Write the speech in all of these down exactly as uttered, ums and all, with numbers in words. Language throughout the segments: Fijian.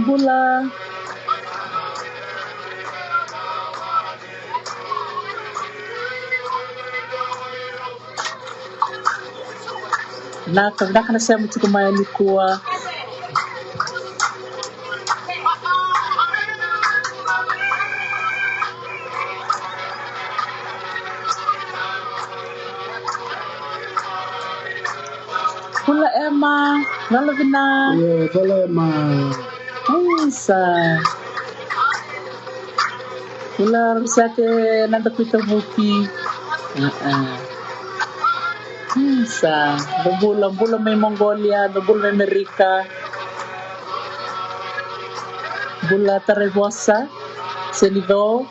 Bula. Na ka vinaka na sema tiko mai nikua. Bula Emma, cala vina. Io, cala Emma. Isa. Bula Rosate, na da kuita vuki. Isa, da bula, bula mai Mongolia, da bula mai Amerika. Bula Taraivosa, Senico.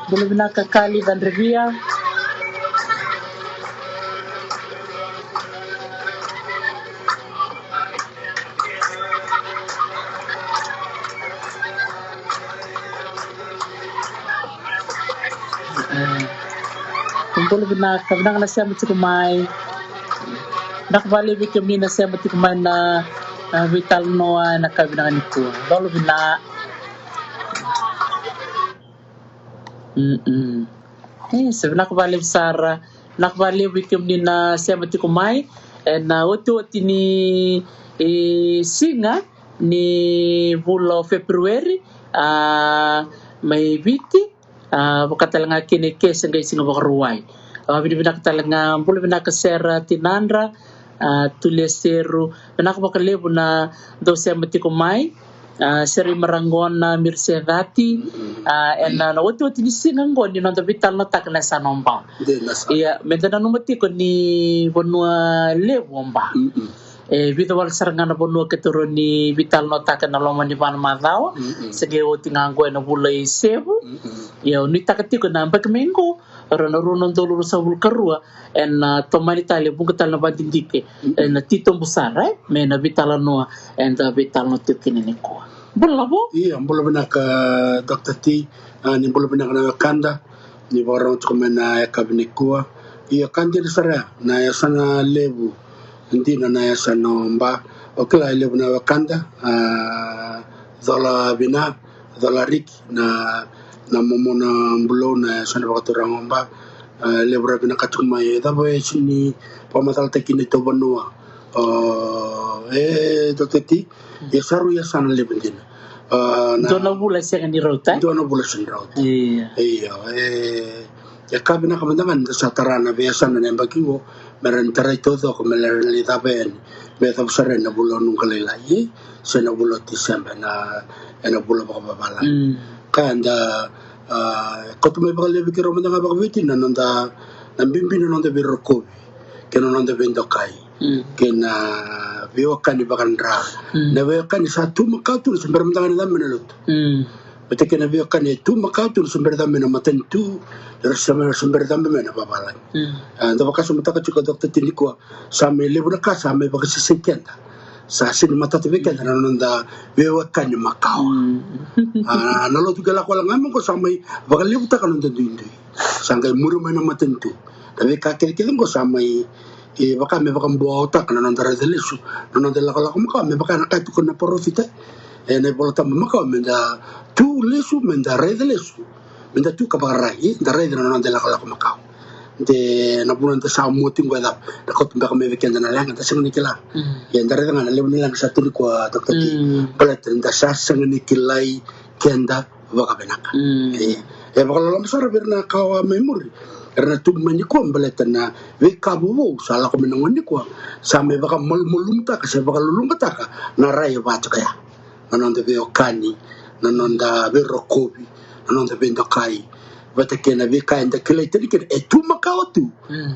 Bula vinaka Kali Vandrevia. Bula vinaka, vinaka na sema tiko mai. Vinaka vakalevu vei kemuni na sema tiko mai na, na veitalanoa ena ka vinaka nikua. Bula vinaka. Mm-mm. E, sa vinaka vakalevu sara. Vinaka vakalevu vei kemuni na sema tiko mai ena otioti ni, e, siga ni vula o February, a, mai Viti, a, vaka tale ga kina i ke se qai Siga Vakarauwai. A, vinavinaka tale ga, bula vinaka Sera Tinadra, a, Tulia Seru, vinaka vakalevu na dou sema tiko mai. A, Sera Imaragona, Mirse Cati, a, ena, na otioti ni siga oqo ni noda veitalanoataka na yasana o Ba. Ia, meda nanuma tiko ni vanua levu o Ba. E vica wale sara ga na vanua keitou rawa ni veitalanoataka ena loma ni va na macawa. Se qai oti ga oqo ena vula i Sevu. Ia, au nuitaka tiko na yabaki mai qo, rau na rua na udolu ruasagavulu ka rua, ena, a, tomani tale, vuqa tale na vadidike, ena titobu sara, e, me na veitalanoa eda veitalanoa tiko kina nikua. Bula vou. Ia, bula vinaka Doctor T, a, ni bula vinaka na wekada ni vakarorogo tiko mai na yakavi nikua. Ia, ka dina sara ya, na yasana levu dina na yasana o Ba. O kila e levu na wekada, a, cola vina, cola riki na, na momo na bulou na yasana vakaturaga o Ba. A, levu ra vinakata tiko mai, e cava e sini vakamacalataki kina i tou vanua? O, e, Doctor T, ia sa rui yasana levu dina. A, na dua na vula e sega ni rauta, e? Dua na vula e sega ni rauta. Io. Io, e, e ka vinaka mada ga ni da sa tara na veiyasana na yabaki qo, me ra ni tarai taucoko me ra ni cava yani, me cava sara ena vula o Nuqalailai, e? Se na vula o Tiseba, na, ena vula vakavavalagi. Ka da, a, kauta mai vakalevu vei keirau mada ga vakaviti na noda, na bibi na noda veirokovi kei na noda veidokai kei na veiwekani vakadra. Na veiwekani sa tu makawa tu, na se bera mada ga ni cabe mai na lotu. Vata kei na veiwekani e tu makawa tu, na se bera cabe mai na matanitu, na se bera cabe mai na vavalagi. A, da vakasamataka tiko Doctor T nikua, sa mai levu na ka sa mai vakasesei keda. Sa sini matata vei keda na noda veiwekani makawa. A, na lotu ke lako wale ga mai qo sa mai vakalevutaka na noda duidui. Sa qai muri mai na matanitu. Na veika kecekece qo sa mai, e, vaka me vakabuautaka na noda raica lesu na noda ilakolako makawa, me vaka na ka e tukuna na parofita ena iVolatabu makawa, meda tu lesu, meda raica lesu, meda tu ka vakarai, e, da raica na noda ilakolako makawa. De na vuna da sa mua tiko qo e cava, da kauta beka mai vei keda na leqa, da sega ni kila. Ia da raica ga na levu ni leqa sa tu nikua, Doctor T, baleta da sa sega ni kilai keda vakavinaka. E, e vakaloloma sara vei ira na kawa mai muri, era na tubu mai nikua, baleta na veika vovou sa lako mai na gauna nikua sa mai vakamalumalumutaka se vakaluluqataka na rai e vaka tiko ya. Na noda veiwekani, na noda veirokovi, na noda veidokai, vata kei na veika eda kilai tani kina e tu makawa tu.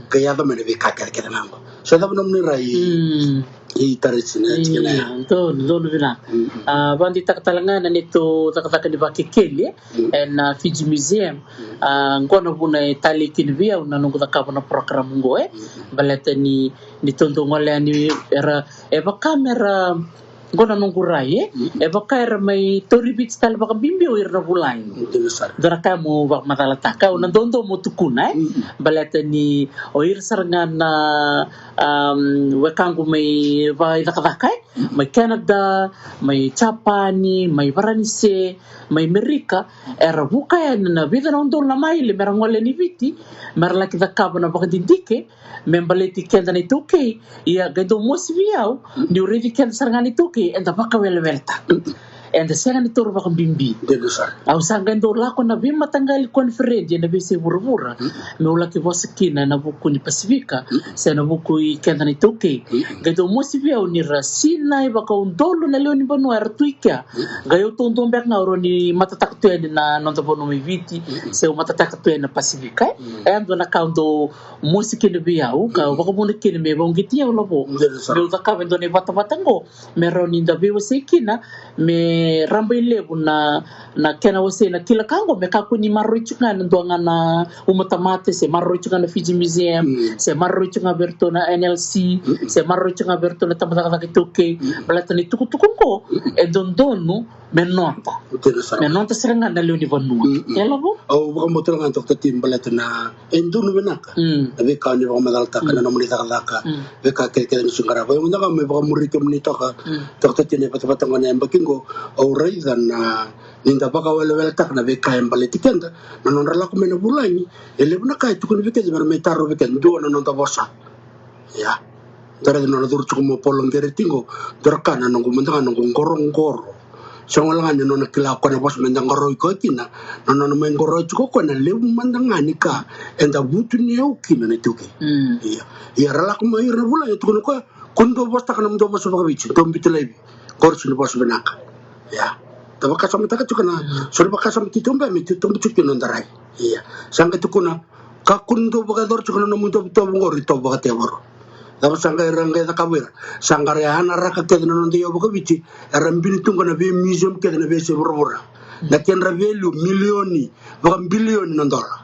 Ka yaco mai na veika kecekece ga qo. Sa cava nomuni rai, i Tarisina, e tikina ya? Donu, donu vinaka. A, vakadeitaka tale ga na neitou cakacaka ni vakekeli ena, a, Fiji Museum. A, qo na vuna e talei kina vei au na noqu cakava na program qo, e. Baleta ni, ni tou dau gole yani era, e vaka me ra, qo na noqu rai, e. E vaka era mai tauri Viti tale vakabibi o ira na vulagi. Dua na ka mo vakamacalataka, au na doudou mo tukuna, e. Baleta ni o ira sara ga na, am, wekaqu mai vakaicakacaka, e. mai Canada, mai Japani, mai Varanise, mai Merika, era vuka yani na vica na udolu na maile me ra gole yani i Viti, me ra laki cakava na vakadidike me baleti keda na iTaukei. Ia qai dau mosi vei au niu raici keda sara ga na iTaukei eda vakaweleweletaka, eda sega ni taura vakabibi. Au sa qai dau lako na veimataqali koniferedi ena veiyasai vuravura meu laki vosa kina ena vuku ni Pasifika se ena vuku i keda na iTaukei. Qai dau mosi vei au ni ra sinai vakaudolu na lewe ni vanua era tu i kea. Qai au taudua beka ga au rawa ni matataka tu yani na noda vanua mai Viti se au matataka tu yani na Pasifika. E dua na ka au dau mosi kina vei au ka au vakavuna kina me vakauqeti au, Lavo, meu cakava e dua na ivatavata oqo me rawa ni da veiwasei kina, me rabailevu na, na kena wasei na kila ka oqo, me kakua ni maroroi tiko ga ena dua ga na uma tamata, se maroroi tiko ga na Fiji Museum, se maroroi tiko ga vei iratou na N L C, se maroroi tiko ga vei iratou na tabacakacaka iTaukei. Baleta na itukutuku oqo e dodonu me noda, me noda sara ga na lewe ni vanua. E, Lavo? Au vakabauta ga, Doctor T, baleta na e donu vinaka na veika ni vakamacalataka na nomuni cakacaka, veika kecekece ni sa qarava. Au mada ga me vakamuri kemuni toka, Doctor T, na ivatavata oqo na yabaki oqo, au raica na, ni da vakaweleweletaka na veika e baleti keda, na nodra lako mai na vulagi. E levu na ka e tukuni vei keda me ra mai tarovi keda, dua na noda vosa. Ia, da raica na nona curu tiko mai o Paulo Qereti qo, dua na ka na noqu mada ga noqu qoroqoro. Sega wale ga ni nona kila o koya na vosa me da qorovi koya kina, na nona mai qorovi tiko o koya na levu mada ga ni ka eda vutuniyau kina na iTaukei. Ia, ia ra lako mai ira na vulagi, e tukuna o koya, ko dou vosataka na nomudou vosa vakaviti, dou biuta laivi. Qori sega ni vosa vinaka. Ia, da vakasamataka tiko na so na vakasama titobu me titobu tiko kina noda rai. Ia, sa qai tukuna, kakua ni dou vakayacora tiko na nomudou itovo qori itovo vakatevoro. Cava sa qai ra qai cakava o ira? Sa qai ra yanaraka kece na noda iyau vakaviti, era bini tu qo na vei museum kece na veiyasai vuravura. Na kedra value milioni, vakabilioni na dola.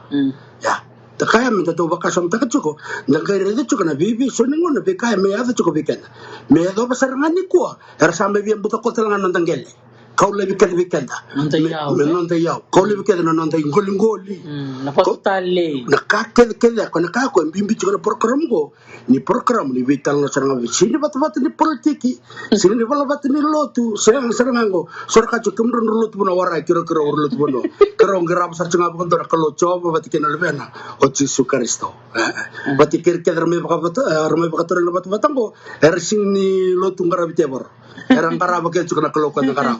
Ia, da kaya me da dau vakasamataka tiko, da qai raica tiko na veivei so ni gauna veika e mai yaco tiko vei keda. Me yacova sara ga nikua, era sa mai via butakoca tale ga na noda qele. Kau laivi kece vei keda me noda iyau. Kau laivi kece na noda iqoliqoli, na ka kecekece. Ko na ka ko e bibi tiko na program qo, ni program ni veitalanoa sara ga vei, sega ni vatavata ni politiki, sega ni vatavata ni lotu, sega sara ga qo. So ra kaya tiko, kemudrau na lotu vanua, warai, keirau, keirau lotu vanua. Keirau qarava sara tiko ga vakadua na Kalou Jiova vata kei na Luvena o Jisu Karisito. Vata kei ira kece ra mai vakavata, ra mai vakaturaga na vatavata qo, era sega ni lotu qaravi tevoro. Era qarava kece tiko na Kalou ko eda qarava.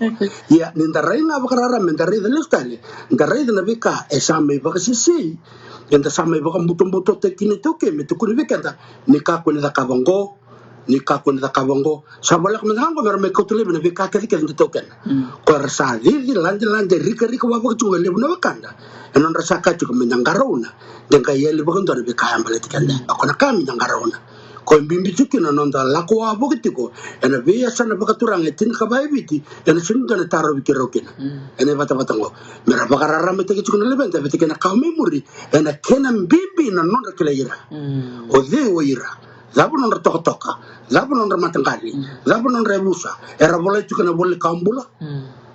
Ia, ni da rai ga vakararaba me da raica lesu tale, da raica na veika e sa mai vakasesei, eda sa mai vakabutobutotaki kina iTaukei me tukuni vei keda ni kakua ni cakava qo, ni kakua ni cakava qo. Sa voleka mada ga qo me ra mai kauta laivi na veika kecekece da taukena. Ko era sa cici, ladelade, rikarika wavoki tiko e levu na wekada. E nodra sa kaya tiko me da qarauna, de qai yali vakadua na veika e baleti keda. A ko na ka me da qarauna. Ko e bibi tiko kina na noda lako wavoki tiko ena veiyasana vakaturaga e tinikava e Viti, ena sega ni dua na tarovi keirau kina ena ivatavata qo. Me ra vakararamataki tiko na luveda vata kei na ka mai muri, ena kena bibi na nodra kilai ira. O cei o ira? Cava nodra tokatoka? Cava nodra mataqali? Cava nodra yavusa? Era volai tiko ena ivola ni kawa bula?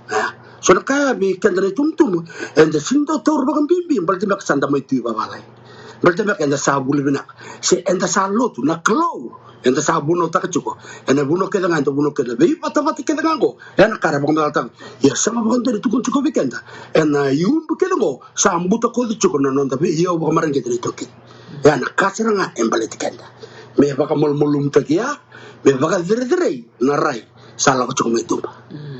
E, so na ka ya vei keda na itubutubu, eda sega ni dau taura vakabibi, baleta beka sa da mai tu i vavalagi. Baleta beka eda sa vuli vinaka. Se eda sa lotu na Kalou, eda sa vunautaka tiko. Ena vunau kece ga eda vunau kece, na veivatavata kece ga qo, ena ka era vakamacalataka. Ia sega vakadua ni tukuni tiko vei keda ena iubi kece qo, sa butakoci tiko na noda vei, iyau vakamareqeti na iTaukei. Ia na ka sara ga e baleti keda. Me vakamalumalumutaki ya, me vakacerecerei na rai sa lako tiko mai tuba.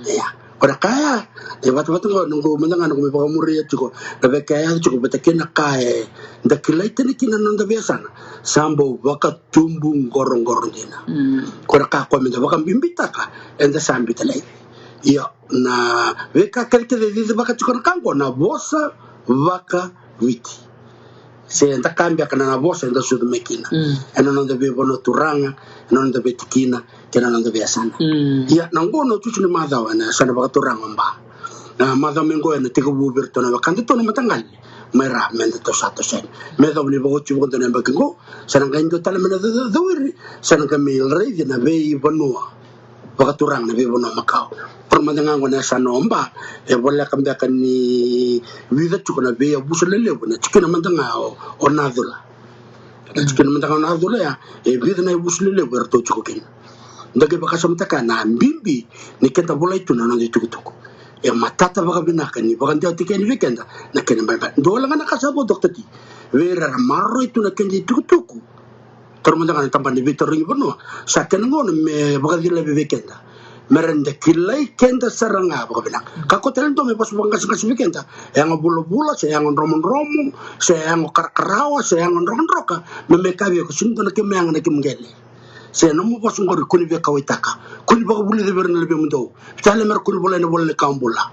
Ia, ko na ka ya, e vatavata qo, noqu mada ga noqu mai vakamuria tiko na veika e yaco tiko vata kei na ka eda kilai tani kina na noda veiyasana, sa bau vakatubu qoroqoro dina. Ko na ka ko me da vakabibitaka, eda sa biuta laivi. Ia, na veika kecekece e cicivaka tiko na ka qo, na vosa vakaviti. Se da kaya beka na, na vosa eda sucu mai kina, ena noda veivanua turaga, ena noda veitikina, kei na noda veiyasana. Ia, na qo na itutu ni macawa ena yasana vakaturaga o Ba. Na macawa mai qo ena tekivu vei iratou na wekadatou na mataqali mai Ra, me datou sa toso yani. Me yacova ni vakaoti vakadua na yabaki qo, sa na qai dua tale mai na cau, cau, cau iri, sa na qai mai raici na veivanua vakaturaga, na veivanua makawa. Ko na mada ga qo na yasana o Ba, e voleka beka ni vica tiko na veiyavusa lelevu ena tikina mada ga o, o Nacula. Na tikina mada ga o Nacula ya, e vica na yavusa lelevu eratou tiko kina. Da qai vakasamataka na bibi ni keda volai tu na noda itukutuku. E matata vakavinaka ni vakadewa tiko yani vei keda na kena ibalebale. Dua wale ga na ka sa vo, Dokta T, vei ira era maroroi tu na keda itukutuku. Taro mada ga na tabana ni veitarogi vanua, sa kena gauna me vakacilavi vei keda, me rawa ni da kilai keda sara ga vakavinaka. Kakua tale ni dua me vosa vakaqaseqase vei keda, e yago vulavula se yago dromodromo se yago karakarawa se yago drokadroka, me mai kaya vei iko, sega ni dua na kemu yaga na kemu qele. Se nomu vosa oqori kua ni veikauwaitaka, kua ni vakavulica vei ira na luvemudou, tale me ra kua ni volai na ivola ni kawa bula.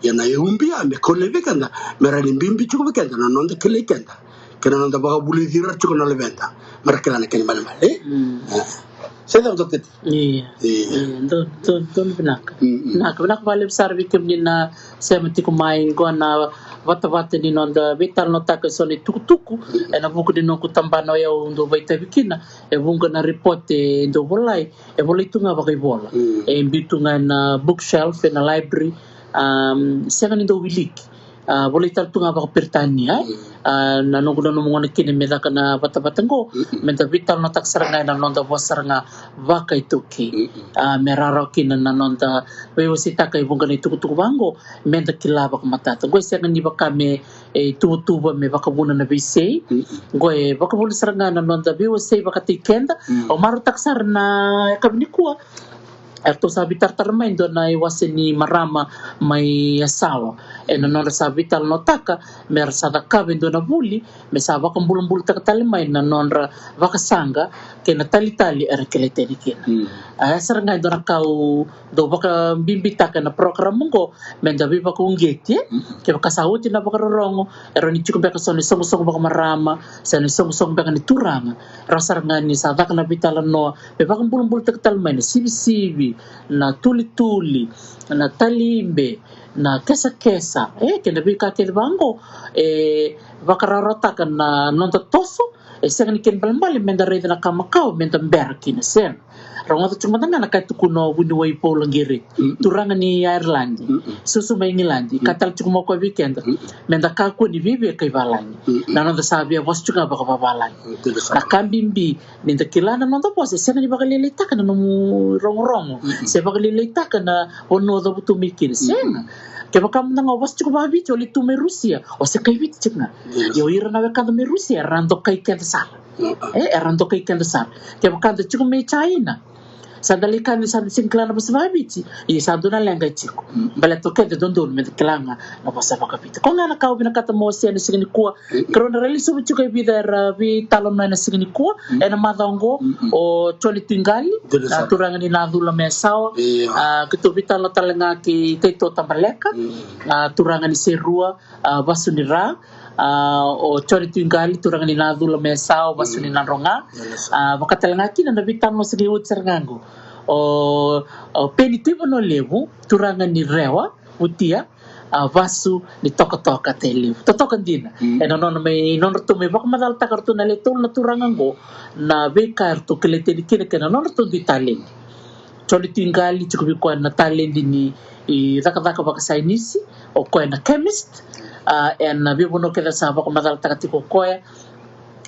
Ia na iubi ya me kaulotu vei keda, me rawa ni bibi tiko vei keda na noda kilai keda kei na noda vakavulici ira tiko na luveda me ra kila na kena ibalebale, e? Mm. E. Se cava, Dokta T? Ia. Ia. Ia, donu, donu, donu vinaka. Mm, mm. Vinaka, vinaka vakalevu sara vei kemuni na sema tiko mai qo na vatavata ni noda veitalanoataka eso na itukutuku, mm, ena vuku ni noqu tabana o yau dau vakaitavi kina, e vuqa na ripote e dau volai, e volai tu ga vakaivola. Mm. E biu tu ga ena bookshelf, ena library, um, sega ni dau wiliki. A, volai tale tu ga vakaperitania, e? Mm. A, na noqu nanuma gona kina me caka na vatavata qo, mm-mm, me da veitalanoataka sara ga ena noda vosa sara ga vakaitaukei. Mm-mm. A, me rawarawa kina na noda veiwaseitaka e vuqa na itukutuku vaqo, me da kila vakamatata. Qo e sega ni vaka me, e, tuvatuva me vakavuna na veisei. Mm-mm. Qo e vakavuna sara ga na noda veiwasei vakataki keda. Mm. Au marautaka sara na yakavi nikua, eratou sa veitaratara mai e dua na iwase ni marama mai Yasawa, ena nodra sa veitalanoataka me ra sa cakava e dua na vuli me sa vakabulabulataka tale mai na nodra vakasaqa kei na talitali era kilai tani kina. Mm. A, e sara ga e dua na ka au dau vakabibitaka ena program oqo, me da veivakauqeti, e? Mm. Kevaka sa oti na vakarorogo, e rawa ni tiko beka eso na isoqosoqo vakamarama se na isoqosoqo beka ni turaga, e rawa sara ga ni sa caka na veitalanoa me vakabulabulataka tale mai na sivisivi, na tulituli, na talibe, na kesakesa, e, kei na veika kece vaqo, e vakarawarawataka na noda toso. E sega ni kena ibalebale me da raica na ka makawa me da bera kina, sega. Rogoca tiko mada ga na ka e tukuna o vuniwai Paula Qiri, mm-mm, turaga ni Aireladi, mm-mm, susu mai Igiladi, mm, ka tale tiko mai o koya vei keda, mm-mm, me da kakua ni viavia kai valagi. Mm-mm. Na noda sa via vosa tiko ga vakavavalagi. Mm, dina sara. Na ka bibi ni da kila na noda vosa, e sega ni vakalailaitaka na nomu rogorogo, mm-mm, se vakalailaitaka na vanua o cavutu mai kina, mm-mm, sega. Kevaka mada ga o vosa tiko vakaviti, o lai tu mai Rusia, o se kai Viti tiko ga. Yes. Ia o ira na wekada mai Rusia era dokai keda sara. Mm-mm. E, era dokai keda sara. Kevaka da tiko mai China, sa da lai kaya ni sa da sega ni kila na vosa vakaviti, ia sa dua na leqa e tiko. Mm. Baleta o keda e dodonu me da kila ga na vosa vakaviti. Koya ga na ka au vinakata meu wasea ena siga nikua. Mm-mm. Keirau na rai lesuva tiko e vica era veitalanoa ena siga nikua, mm, ena macawa oqo, mm-mm, o Jone Tuiqali, dina sara, na turaga ni Nacula mai Yasawa. Io. A, keitou veitalanoa tale ga kei Taito Tabaleka, mm, a, turaga ni Serua, a, Vasu ni Ra, a, o Jone Tuiqali, turaga ni Nacula mai Yasawa, Vasu ni, mm, Nadroga. Dina sara. A, vaka tale ga kina na veitalanoa sa qai oti sara ga qo, o, o Peni Tuivanolevu, turaga ni Rewa Vutia, a, Vasu ni Tokatoka Tailevu. Totoka dina. Mm. Ena nona mai, nodratou mai vakamacalataka ratou na le tolu na turaga qo na veika eratou kilai tani kina kei na nodratou dui taledi. Jone Tuiqali tiko vei koya na taledi ni, i, cakacaka vakasainisi, o koya na chemist. A, ena veivanua kece sa vakamacalataka tiko o koya,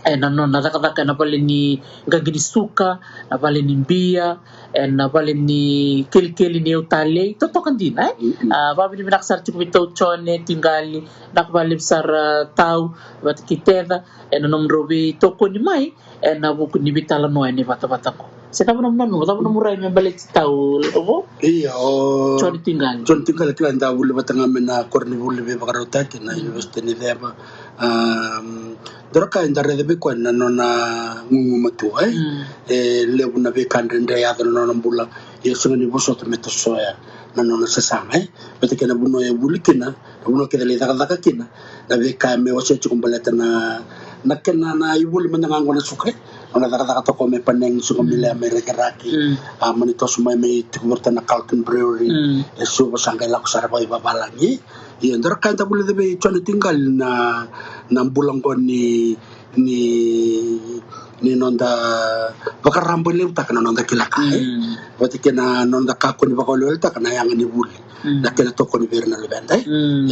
ena nona cakacaka ena vale ni qaqi ni suka, na vale ni bia, ena vale ni kelikeli ni yau talei, totoka dina, e? Mm-mm. A, vakavinavinaka sara tiko vei tau Jone Tuiqali, vinaka vakalevu sara tau, vata kei Teca, ena nomudrau veitokoni mai ena vuku ni veitalanoa ena ivatavata qo. Se cava nomu nanuma, cava nomu rai me baleti tau, o vo? Ia, o Jone Tuiqali. Jone Tuiqali, kila da vuli vata ga mai na koronivuli veivakarautaki na, mm, University ni Ceva. Am, dua na ka eda raica vei koya na nona gugumatua, e? Mm. E levu na veika dredre e yaco ena nona bula, ia sega ni vosota me tosoya na nona sasaga, e? Vata kei na vanua e vuli kina, na vanua kece e lai cakacaka kina, na veika me wasea tiko baleta na, na kena na ivoli mada ga qo na suka, e? Nona cakacaka toka mai Panagi, suka mai Lea, mai Rakiraki, mm, a, mani toso mai, mai tiko vei iratou na Carlton Brewery, mm, e Suva, sa qai lako sara vakaivavalagi. Ia, dua na ka eda vulica vei Jone Tuiqali na, na bula qo ni, ni ni noda vakarabailevutaka na noda kila ka, e. Vata kei na noda kakua ni vakaweleweletakia na yaga ni vuli, na kena tokoni vei ira na luveda, e.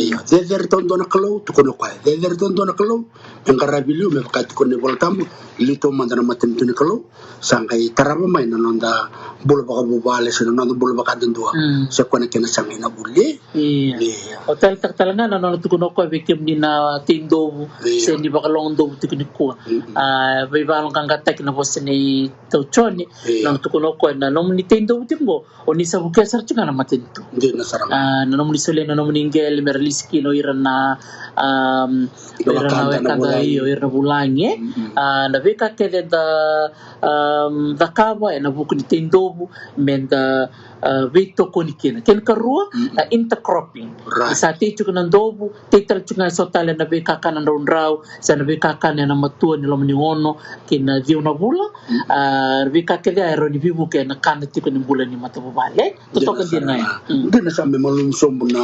Io, cecere taudua na Kalou, tukuna o koya, cecere taudua na Kalou, me qaravi liu, me vaka e tukuna na iVola Tabu, liu taumada na matanitu ni Kalou, sa qai tarava mai na noda bula vakavuvale se na noda bula vakayadudua, se koya na kena sagai na vuli, e. Io. O taleitaka tale ga na nona tukuna o koya vei kemuni na teidovu se ni vakalogodovu tiko nikua. A, veivakayaloqaqataki na vosa nei Tau Jone, na nona tukuna o koya na nomuni teidovu tiko qo, o ni sa vukea sara tiko ga na matanitu. Dina sara ga. A, na nomuni solia na nomuni qele me ra lisi kina o ira na, am, o ira na wekada, io, o ira na vulagi, e. A, na veika kece da, am, cakava ena vuku ni teidovu, me da, a, veitokoni kina. Kena karua, a, intercropping. Right. Sa tei tiko na dovu, tei tale tiko ga eso tale na veikakana draudrau, se na veikakana ena matua ni loma ni ono kei na ciwa na vula. A, veika kece e rawa ni veivuke ena kana tiko ni bula ni matavuvale. Totoka dina ya. Dina sa me malumu sobu na,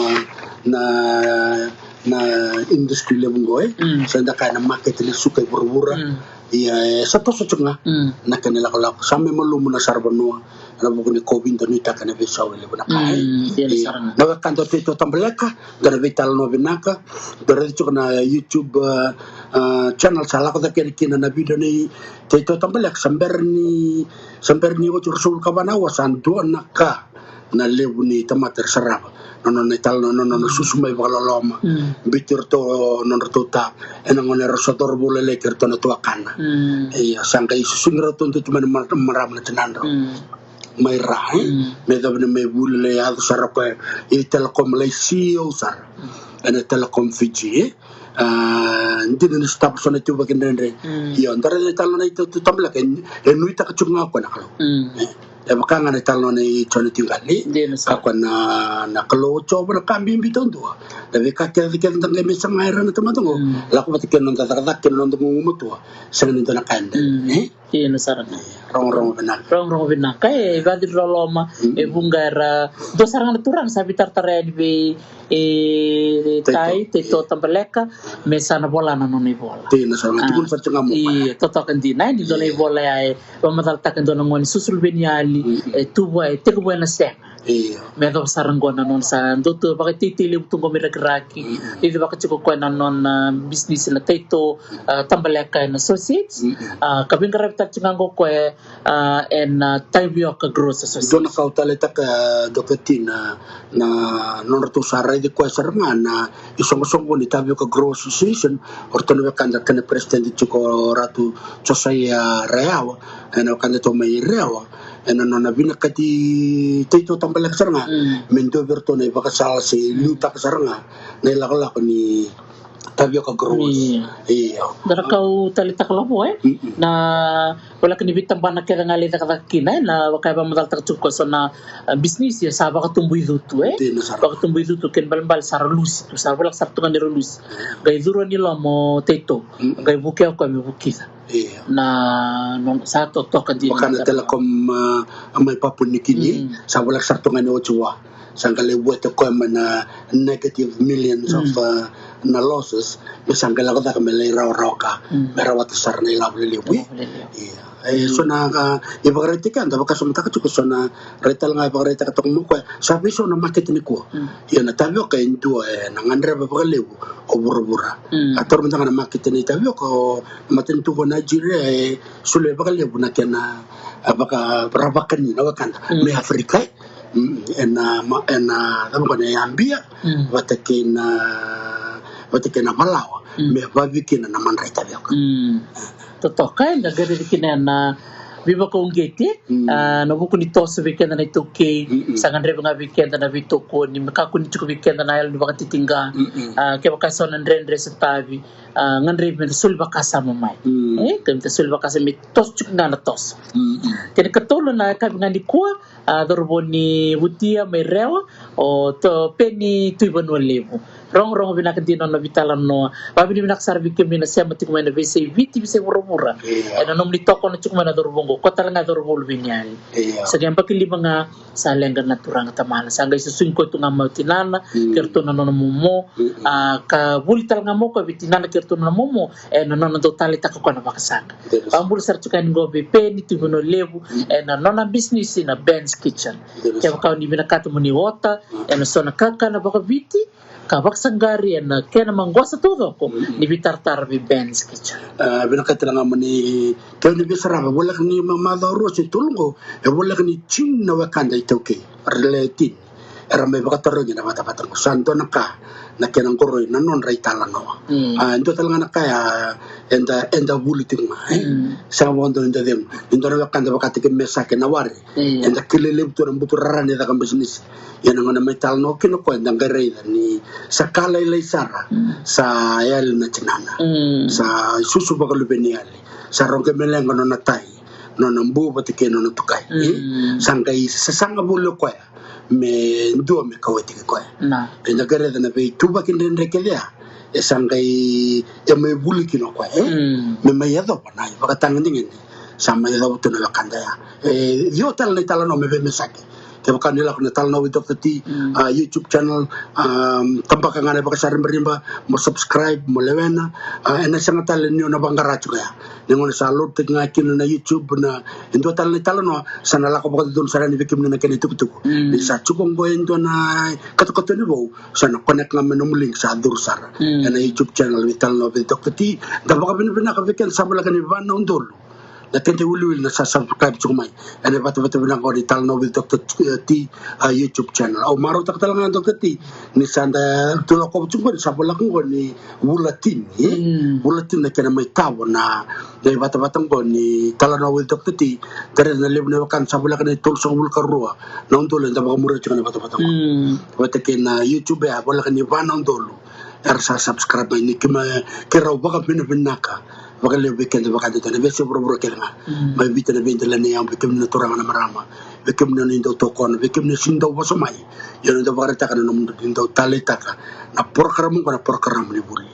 na, na industry levu qo, e. Sa da kaya na market ni suka i vuravura. Ia, e, sa toso tiko ga na kena lakolako. Sa me malumu na saravanua ena vuku ni COVID, da nuitaka na veisau e levu na ka, e. Ia, na wekada o Tei Tau Tabaleka, da na veitalanoa vinaka, da raica tiko na YouTube, a, a, channel sa lako cake kina na video nei Tei Tau Tabaleka, sa bera ni, sa bera ni oti ruasagavulu ka va na aua, sa dua na ka na levu ni tamata era sarava. Na nona italanoa, na nona susu mai vakaloloma. Biuti iratou nodratou ta ena gauna era sa cauravou lailai kei iratou na tuakana. Ia, sa qai susugi iratou dua tu mai na mar-, marama na tinadrau mai ra, e? Me yacova ni mai vuli, lai yaco sara o koya i Telecom, lai CEO sara ena Telecom Fiji, e? A, dina ni sotava so na ituvaki dredre. Io, da raica na italanoa nei Tei Tau Tabaleka, e, e nuitaka tiko ga o koya na Kalou. E vaka ga na italanoa nei Jone Tiqali. Dina sara. Kakua na, na Kalou o Jiova na ka bibi taudua. Na veika kece kece da qai mai saga ira na tamata qo, lako vata kei na noda cakacaka kei na noda gugumatua, sega ni dua na ka e dede, e? Dina sara ga. Rogorogo vinaka. Rogorogo vinaka. E, vakaciriloloma, e vuqa era dua sara ga na turaga sa veitaratara yani vei, e, Tai, Tei Tau Tabaleka, me sa na vola na nona ivola. Dina sara ga. Tukuna sara tiko ga mo koya. Io, totoka dina, e, ni dua na ivola ya e vakamacalataka e dua na gone susu luveni yali, e, tu vua, e tekivu ena sega. Io. Me yacova sara qo na nona sa dua tu vakateitei levu tu qo mai Rakiraki. Cicivaka tiko o koya na nona bisinisi na Tei Tau, a, Tabaleka and Associates. A, ka veiqaravi tale tiko ga qo o koya, a, ena, a, Tavioka Growers Association. Dua na ka au taleitaka, a, Doketi, na, na nodratou sa raici koya sara ga na isoqosoqo ni Tavioka Growers Association, o ratou na wekada kena president tiko o Ratu Josaia Rewa, ena wekadatou mai Rewa, ena nona vinakati Tei Tau Tabaleka sara ga me dua vei iratou na ivakasala se liutaka sara ga na ilakolako ni Tavioka Growers. Io. Io. Dua na ka au taleitaka lavo, e? Na voleka ni veitabana kece ga lai cakacaka kina, e? Na vaka e vakamacalataka tiko o koya so na, a, bisinisi e sa vakatubu i cutu, e? Dina sara. Vakatubu i cutu, kena ibalebale sa ra lusi tu, sa voleka sara tu ga ni ra lusi. Qai curu yani i loma o Tei Tau. Qai vukea o koya me vukica. Io. Na, na sa totoka dina. Vaka na Telecom, a, mai Papua New Guinea, sa voleka sara tu ga ni oti vua. Sa qai lai vueta o koya mai na negative millions of, a, na losses, me sa qai lako cake me lai rawarawa ka, me rawata sara na ilavo lelevu. Ilavo lelevu. Io. E, so na ka e vakaraitaki, eda vakasamataka tiko, so na rai tale ga e vakaraitaka toka mai o koya, sa veisau na makete nikua. Ia na tavioka e dua e na gadreva vakalevu o vuravura. A taura mada ga na makete ni tavioka, o matanitu ko Nigeria e solia vakalevu na kena, a, vaka, ra vakani na wekada mai Afrika, e. Ena, ma, ena, cava ko na yabia, vata kei na, vata kei na valawa, me vavi kina na madrai tavioka. Totoka, eda qai raica kina na veivakauqeti, a, na vuku ni toso vei keda na iTaukei, sa gadrevi ga vei keda na veitokoni, me kakua ni tiko vei keda na yalo ni vakatitiqa, a, kevaka so na dredre se tavi, a, gadrevi me da soli vakasama mai. E, ke me da soli vakasama me toso tiko ga na toso. Kena ikatolu na yakavi ga nikua, a, cauravou ni Vutia mai Rewa, o to Peni Tuivanualevu. Rogorogo vinaka dina na nona veitalanoa. Vakavinavinaka sara vei kemuni na sema tiko mai na veiyasai Viti, veiyasai vuravura. Ena nomuni tokona tiko mai na cauravou oqo, ko tale ga cauravou Luveniale. Sa qai yabaki lima ga sa leqa na turaga tamana. Sa qai susugi koya tu ga mai o tinana kei ratou na nona momo. A, ka vuli tale ga mai o koya vei tinana kei ratou na nona momo ena nona dau taleitaka o koya na vakasaqa. Vakabula sara tiko yani qo vei Peni Tuivanualevu ena nona bisinisi na Ben's Kitchen. Kevaka o ni vinakata mo ni ota ena so na kakana vakaviti ka vakasaqari ena kena maqosa taucoko, ni veitaratara vei Ben's Kitchen. A, vinakata tale ga mo ni, ke o ni veisarava, voleka ni mamaca o rua se tolu qo, e voleka ni tini na wekada iTaukei, rele tini, era mai vakatarogi na vatavata qo. Sa dua na ka na kena qoroi na nodra italanoa. A, dua tale ga na ka ya eda, eda vuli tiko ga, e? Sega vakadua ni da cegu. Ni dua na wekada vakataki Mesake na wari. Eda kilai levu tu na buturara ni caka bisinisi. Ia na gauna mai talanoa kina o koya, eda qai raica ni sa ka lailai sara, sa yali na tinana. Sa susu vakaLuveniale. Sa roqe me leqa nona tai, nona bu vata kei nona tukai. Sa qai sasaga voli o koya me dua me kauwaitaki koya. Eda qai raica na veituvaki dredre kece ya. E sa qai, e mai vuli kina o koya, e? Me mai yacova na ivakatagedegede sa mai yacova tu na wekada ya. E, ciwa tale na italanoa me vei Mesake. Kevaka ni lako na Talanoa with Doctor T, a, YouTube channel, a, tabaka ga na ivakasaribariba, mo subscribe, mo lewena, a, ena sega tale ni o na vaqara tiko ya. Ni gauna sa load taki ga kina na YouTube, na, e dua tale na italanoa, sa na lako vakadodonu sara yani vei kemuni na kena itukutuku. Ni sa tiko qo e dua na katokato ni vou, sa na connect ga mai nomu link, sa curu sara ena YouTube channel vei Talanoa with Doctor T. Da vakavinavinaka vei keda sa voleka ni va na udolu na keda iwiliwili na sa subscribe tiko mai ena vatavata vinaka qo ni Talanoa with Doctor T, a, YouTube channel. Au marautaka tale ga Doctor T ni sa da tu lakova tiko qo ni sa voleka qo ni vula tini, e? Vula tini na kena mai tavo na na ivatavata qo ni Talanoa with Doctor T. Da raica na levu na wekada sa voleka na itolusagavulu ka rua na udolu eda vakamuria tiko na vatavata qo. Vata kei na YouTube ya voleka ni va na udolu era sa subscribe mai. Ni keimami, keirau vakavinavinaka vakalevu vei keda vakadede na veiyasai vuravura kece ga. Mai Viti, na veidelaniyavu, vei kemuni na turaga, na marama, vei kemuni na nomuni dau tokona, vei kemuni na sega ni dau vosa mai. Ia na dau vakaraitaka na nomuni dau taleitaka na porokaramu qo, na porokaramu ni vuli.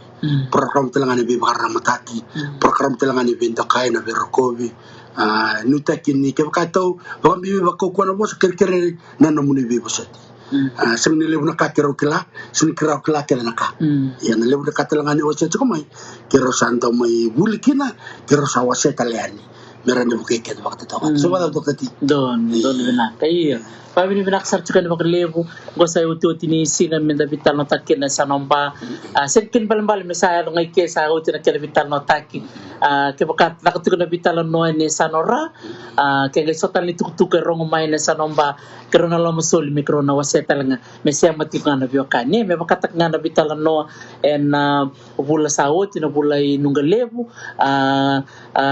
Porokaramu tale ga ni veivakararamataki, porokaramu tale ga ni veidokai, na veirokovi. A, nuitaki ni kevaka e tau vakabibi, vakaukauwa na vosa, kerekere na nomuni veivosoti. A, sega ni levu na ka keirau kila, sega ni keirau kila kece na ka. Ia na levu na ka tale ga ni wasea tiko mai, keirau sa dau mai vuli kina, keirau sa wasea tale yani. Me rawa ni vukei keda vakatotogani. Sa vakacava, Doctor T? Donu, donu vinaka. Io. Vakavinavinaka sara tiko yani vakalevu. Qo sa iotioti ni siga meda veitalanoataka kina e sa noba. A, sega kina balebale me sa yaco ga i ke, sa oti na kena veitalanoataki. A, kevaka caka tiko na veitalanoa ena sa nora. A, ke qai so tale ni tukutuku e rogo mai ena sa noba, keirau na lomasoli me keirau na wasea tale ga, me sema tiko ga na veiwekani, me vakataka ga na veitalanoa ena vula sa oti, na vula i Nuqalevu. A, a,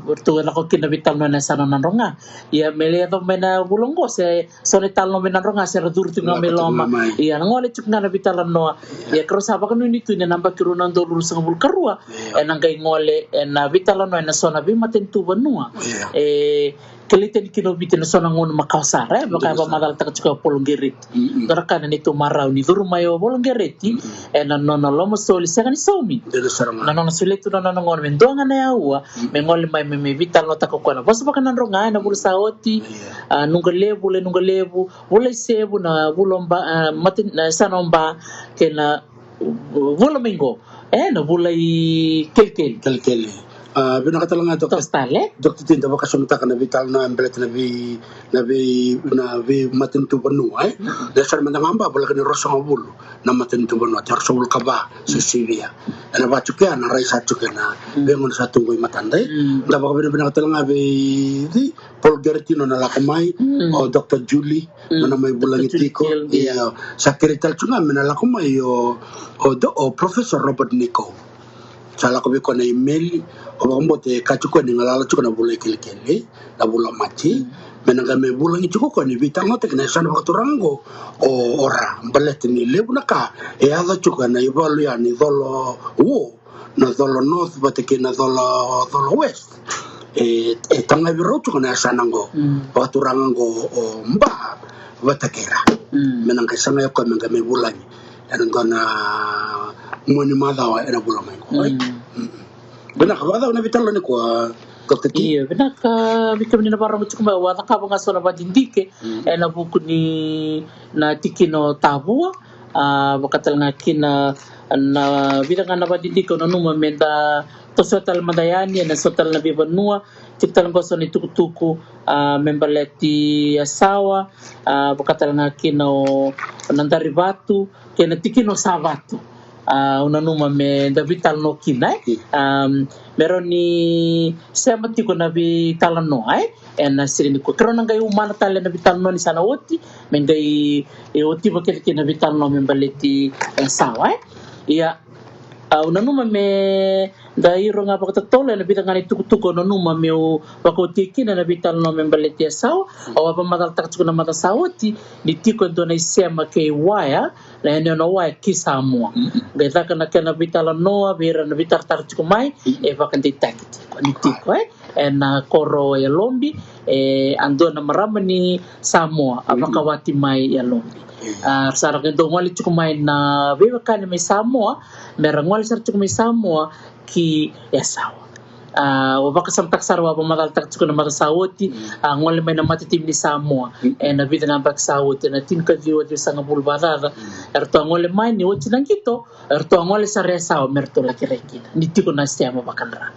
ratou lako kina na veitalanoa ena sa na Nadroga. Ia me lai yacova mai na vula oqo se so na italanoa mai Nadroga se ra curu tiko ga mai loma. Ia na gole tiko ga na veitalanoa. Ia keirau sa vakanuinui tu ni na yabaki rua na udolu ruasagavulu ka rua ena qai gole ena veitalanoa ena so na veimatanitu vanua. E kilai tani kina o Viti ena so na gauna makawa sara, e vaka e vakamacalataka tiko o Polo Qereti. Dua na ka na neitou marau ni curu mai o Polo Qereti ena nona lomasoli sega ni saumi. Na nona solia tu na nona gauna me dua ga na yaua me gole mai me, me veitalanoataka o koya na vosa vakaNadroga ena vula sa oti. A, Nuqalevu, lai Nuqalevu, vula i Sevu, na vula o Ba, a, mate, na sa na o Ba, kei na vula mai qo, e, na vula i Kelikeli. Kelikeli. A, vinaka tale ga, Doctor. Toso tale. Doctor T, da vakasamataka na veitalanoa e baleta na vei, na vei, na veimatanitu vanua, e? Na yasana mada ga o Ba, voleka ni ruasagavulu na matanitu vanua, te ruasagavulu ka va se sivia. Ena vaka tiko ya na rai sa tiko ena veigauna sa tu qo i matada, e? Da vakavinavinaka tale ga vei Polo Qereti nona lako mai, o Doctor Julie nona mai vulagi tiko. Ia, sa kerei tale tu ga me na lako mai o, o, o Professor Robert Nikou. Sa lako vei koya na imeli, o vakabauta e kaya tiko ni galala tiko na vula i Kelikeli, na vula o Maji. Me na qai mai vulagi tiko o koya ni veitalanoataki na yasana vakaturaga qo o, o Ra. Baleta ni levu na ka e yaco tiko ena ivalu ya ni Colo Uo, na Colo North vata kei na Colo, Colo West. E, e tagavi rau tiko na yasana qo vakaturaga qo o Ba vata kei Ra. Me na qai sagai o koya me qai mai vulagi. ena dua na mua ni macawa ena vula mai qo. Vinaka, vakacava na veitalanoa nikua, Doctor T? Io, vinaka vei kemuni na vakarorogo tiko mai. Au a cakava ga so na vakadidike ena vuku ni na tikina o Tavua. A, vakatalega kina na vica ga na vakadidike au nanuma me da toso tale mada yani ena so tale na veivanua. Tiko tale qo so na itukutuku, a, me baleti Yasawa, a, vakatalega kina o Nadarivatu kei na tikina o Savatu. A, au nanuma me da veitalanoa kina, e? Me rawa ni sema tiko na veitalanoa, e? Ena siga nikua. Keirau na qai umana tale na veitalanoa ni sa na oti, me qai, e, oti vakece kina na veitalanoa me baleti Yasawa, e? Ia, au nanuma me da iro ga vakatotolo ena vica ga na itukutuku au nanuma meu vakaotia kina na veitalanoa me baleti Yasawa. Au a vakamacalataka tiko na macawa sa oti ni tiko e dua na isema kei Waya, na yanuyanu o Waya ki Samoa. Qai caka na kena veitalanoa vei ira na veitaratara tiko mai, e vakadeitaki tiko ni tiko, e, ena koro o Yalobi, e, a dua na marama ni Samoa a vakawati mai Yalobi. A, ra sa ra qai dau gole tiko mai na veiwekani mai Samoa, me ra gole sara tiko mai Samoa ki Yasawa. A, au vakasamataka sara, au a vakamacalataka tiko na macawa sa oti, a gole mai na matatimi ni Samoa ena vica na yabaki sa oti, ena tinikaciwa ciwasagavulu vakacaca. Eratou a gole mai ni oti na qito, eratou a gole sara Yasawa me ratou laki rai kina ni tiko na sema vakadra.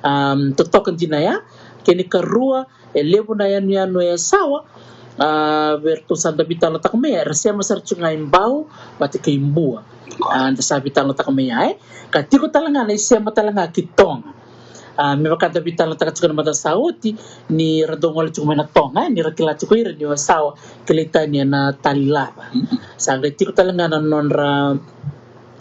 Am, totoka dina ya. Kena ikarua, e levu na yanuyanu e Yasawa, a, vei iratou sa da veitalanoataka mai ya, era sema sara tiko ga i Bau vata kei Bua. A, da sa veitalanoataka mai ya, e. Ka tiko tale ga na isema tale ga ki Toga. A, me vaka da veitalanoataka tiko na macawa sa oti, ni ra dau gole tiko mai na Toga, e, ni ra kila tiko ira ni o Yasawa kilai tani ena tali lava. Sa qai tiko tale ga na nodra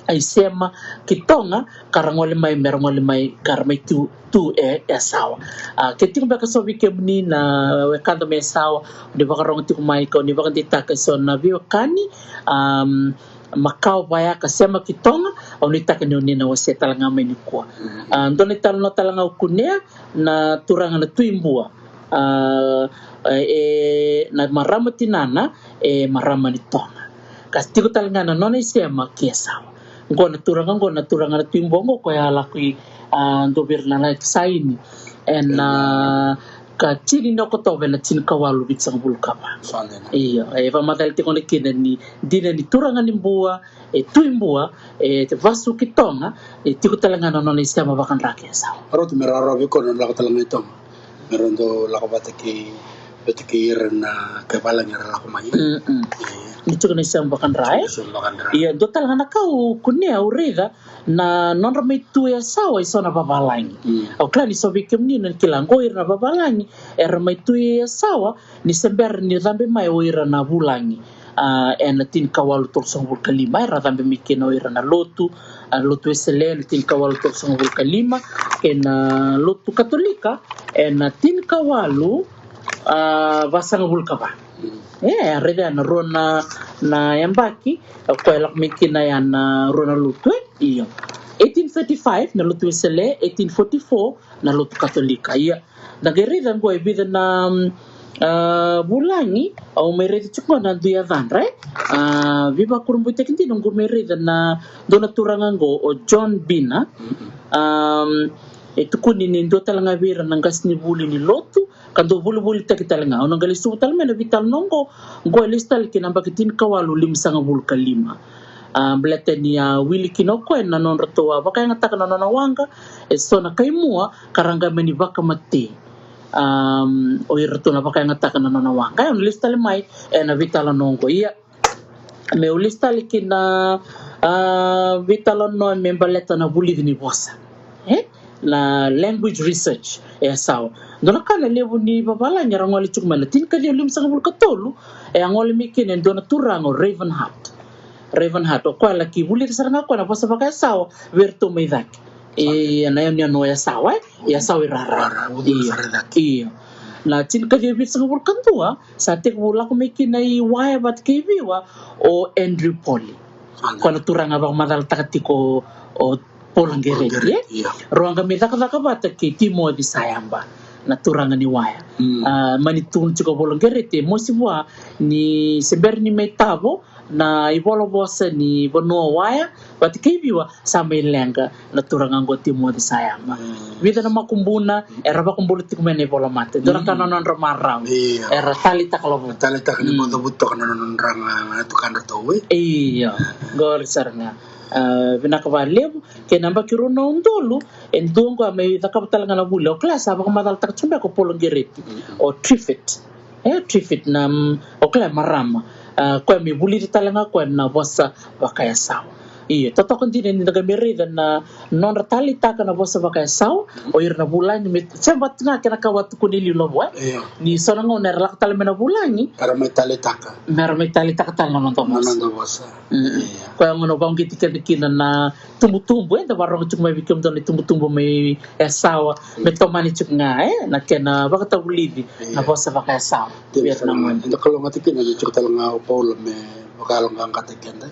a isema ki Toga, ka ra gole mai, me ra gole mai, ka ra mai tu, tu e, e Yasawa. A, ke tiko beka so vei kemuni na wekada mai Yasawa, ni vakarorogo tiko mai, ka ni vakadeitaka e so na veiwekani, am, makawa Vaya ka sema ki Toga, au nuitaka ni o ni na wasea tale ga mai nikua. A, dua na italanoa tale ga au kunea, na turaga na Tui Bua. A, e, na marama tinana, e marama ni Toga. Ka tiko tale ga na nona isema ki Yasawa. Qo na turaga, qo na turaga na Tui Bua, qo koya a lako i, a, dua vei ira na laki saini ena, a, ka tini ni Okotova ena tinikawalu vitusagavulu ka va. Io, e vakamacala tiko na kina ni dina ni turaga ni Bua, e Tui Bua, e vasu ki Toga, e tiko tale ga na nona isema vakadra ki Yasawa. Rauta me rawarawa vei koya na lako tale ga i Toga. Me rau dau lako vata kei, vata kei ira na kai valagi era lako mai. Mm, mm. Ni tiko na isema vakadra, e? Isema vakadra. Ia, dua tale ga na ka au kunea, au raica na nodra mai tu e Yasawa e so na vavalagi. Mm. Au kila ni so vei kemuni na kila qo ira na vavalagi era mai tu e Yasawa, ni se bera ni cabe mai o ira na vulagi. A, ena tinikawalu tolusagavulu ka lima, era cabe mai kina o ira na lotu, a, lotu Wesele ena tinikawalu tolusagavulu ka lima, kei na lotu Katolika ena tinikawalu, a, vasagavulu ka va. E, a raica na rua na, na yabaki, a, koya e lako mai kina ya na rua na lotu, e? Io. Eighteen thirty-five na lotu Wesele, eighteen forty-four na lotu Katolika. Ia, da qai raica qo e vica na, mm, a, vulagi, au mai raica tiko na dui yacadra, e? A, veivakurabuitaki dina, qu mai raica na dua na turaga qo o John Bina. Am, e tukuni ni dua tale ga vei ira na qasenivuli ni lotu, ka dau volivolitaki tale ga. Au na qai lesuva tale mai na veitalanoa qo, qo e lesu tale ki na yabaki tinikawalu limasagavulu ka lima. A, baleta ni a wili kina o koya na nodratou a vakayagataka na nona waqa e so na kaimua, ka ra qai mani vakamatei. Am, o iratou na vakayagataka na nona waqa. E, au na lesu tale mai ena veitalanoa qo. Ia, meu lesu tale ki na, a, veitalanoa me baleta na vulici ni vosa, e? Na language research e Yasawa. Dua na ka na levu ni vavalagi era gole tiko mai na tinikaciwa limasagavulu ka tolu, e a gole mai kina e dua na turaga o Ravenhart. Ravenhart, o koya laki vulica sara ga koya na vosa vakayasawa vei iratou mai cake. E, na yanuyanu o Yasawa, e? Yasawa i rara. Io. Na tinikaciwa vitusagavulu ka dua, sa tekivu lako mai kina i Waya vata kei Viwa o Andrew Poli. Koya na turaga vakamacalataka tiko o Paulo Qereti, e? Rau a qai mai cakacaka vata kei Timoci Sayaba, na turaga ni Waya. A, mani tukuna tiko o Paulo Qereti, e mosi vua ni se bera ni mai tavo, na ivolavosa ni vanua waya vata kei Viwa sa mai leqa na turaga oqo Timoci Sayama. Vica na makubuna era vakabula tiko mai na ivolamata, dua na ka na nodra marau. Era taleitaka lavo, taleitaka ni boca vutoka na nodra ga na tukadra tou e. Io, qori sara ga. Vinaka vakalevu. Kei na yabaki rua na udolu e dua oqo a mai cakava tale ga na vuli, o kila sa vakamacalataka tiko beka o Paulo Gereti, o Triffitt. E Triffitt na, o kila e marama. Koya me vulica tale ga koya na vosa vakayasawa. Io, totoka dina ni da qai mai raica na nodra taleitaka na vosa vakayasawa o ira na vulagi, me sema vata ga kena ka vata tukuni liu lavo e. Ni so na gauna era lako tale mai na vulagi, era mai taleitaka, me ra mai taleitaka tale na noda vosa. Koya gona vauqeti keda kina na tubutubu eda varogo tiko mai vei kemudou na tubutubu mai yasawa, me tomani tiko ga e na kena vakatavulici na vosa vakayasawa. Eda kalougata kina ni tiko tale ga o Paula me vakayaloqaqataki keda.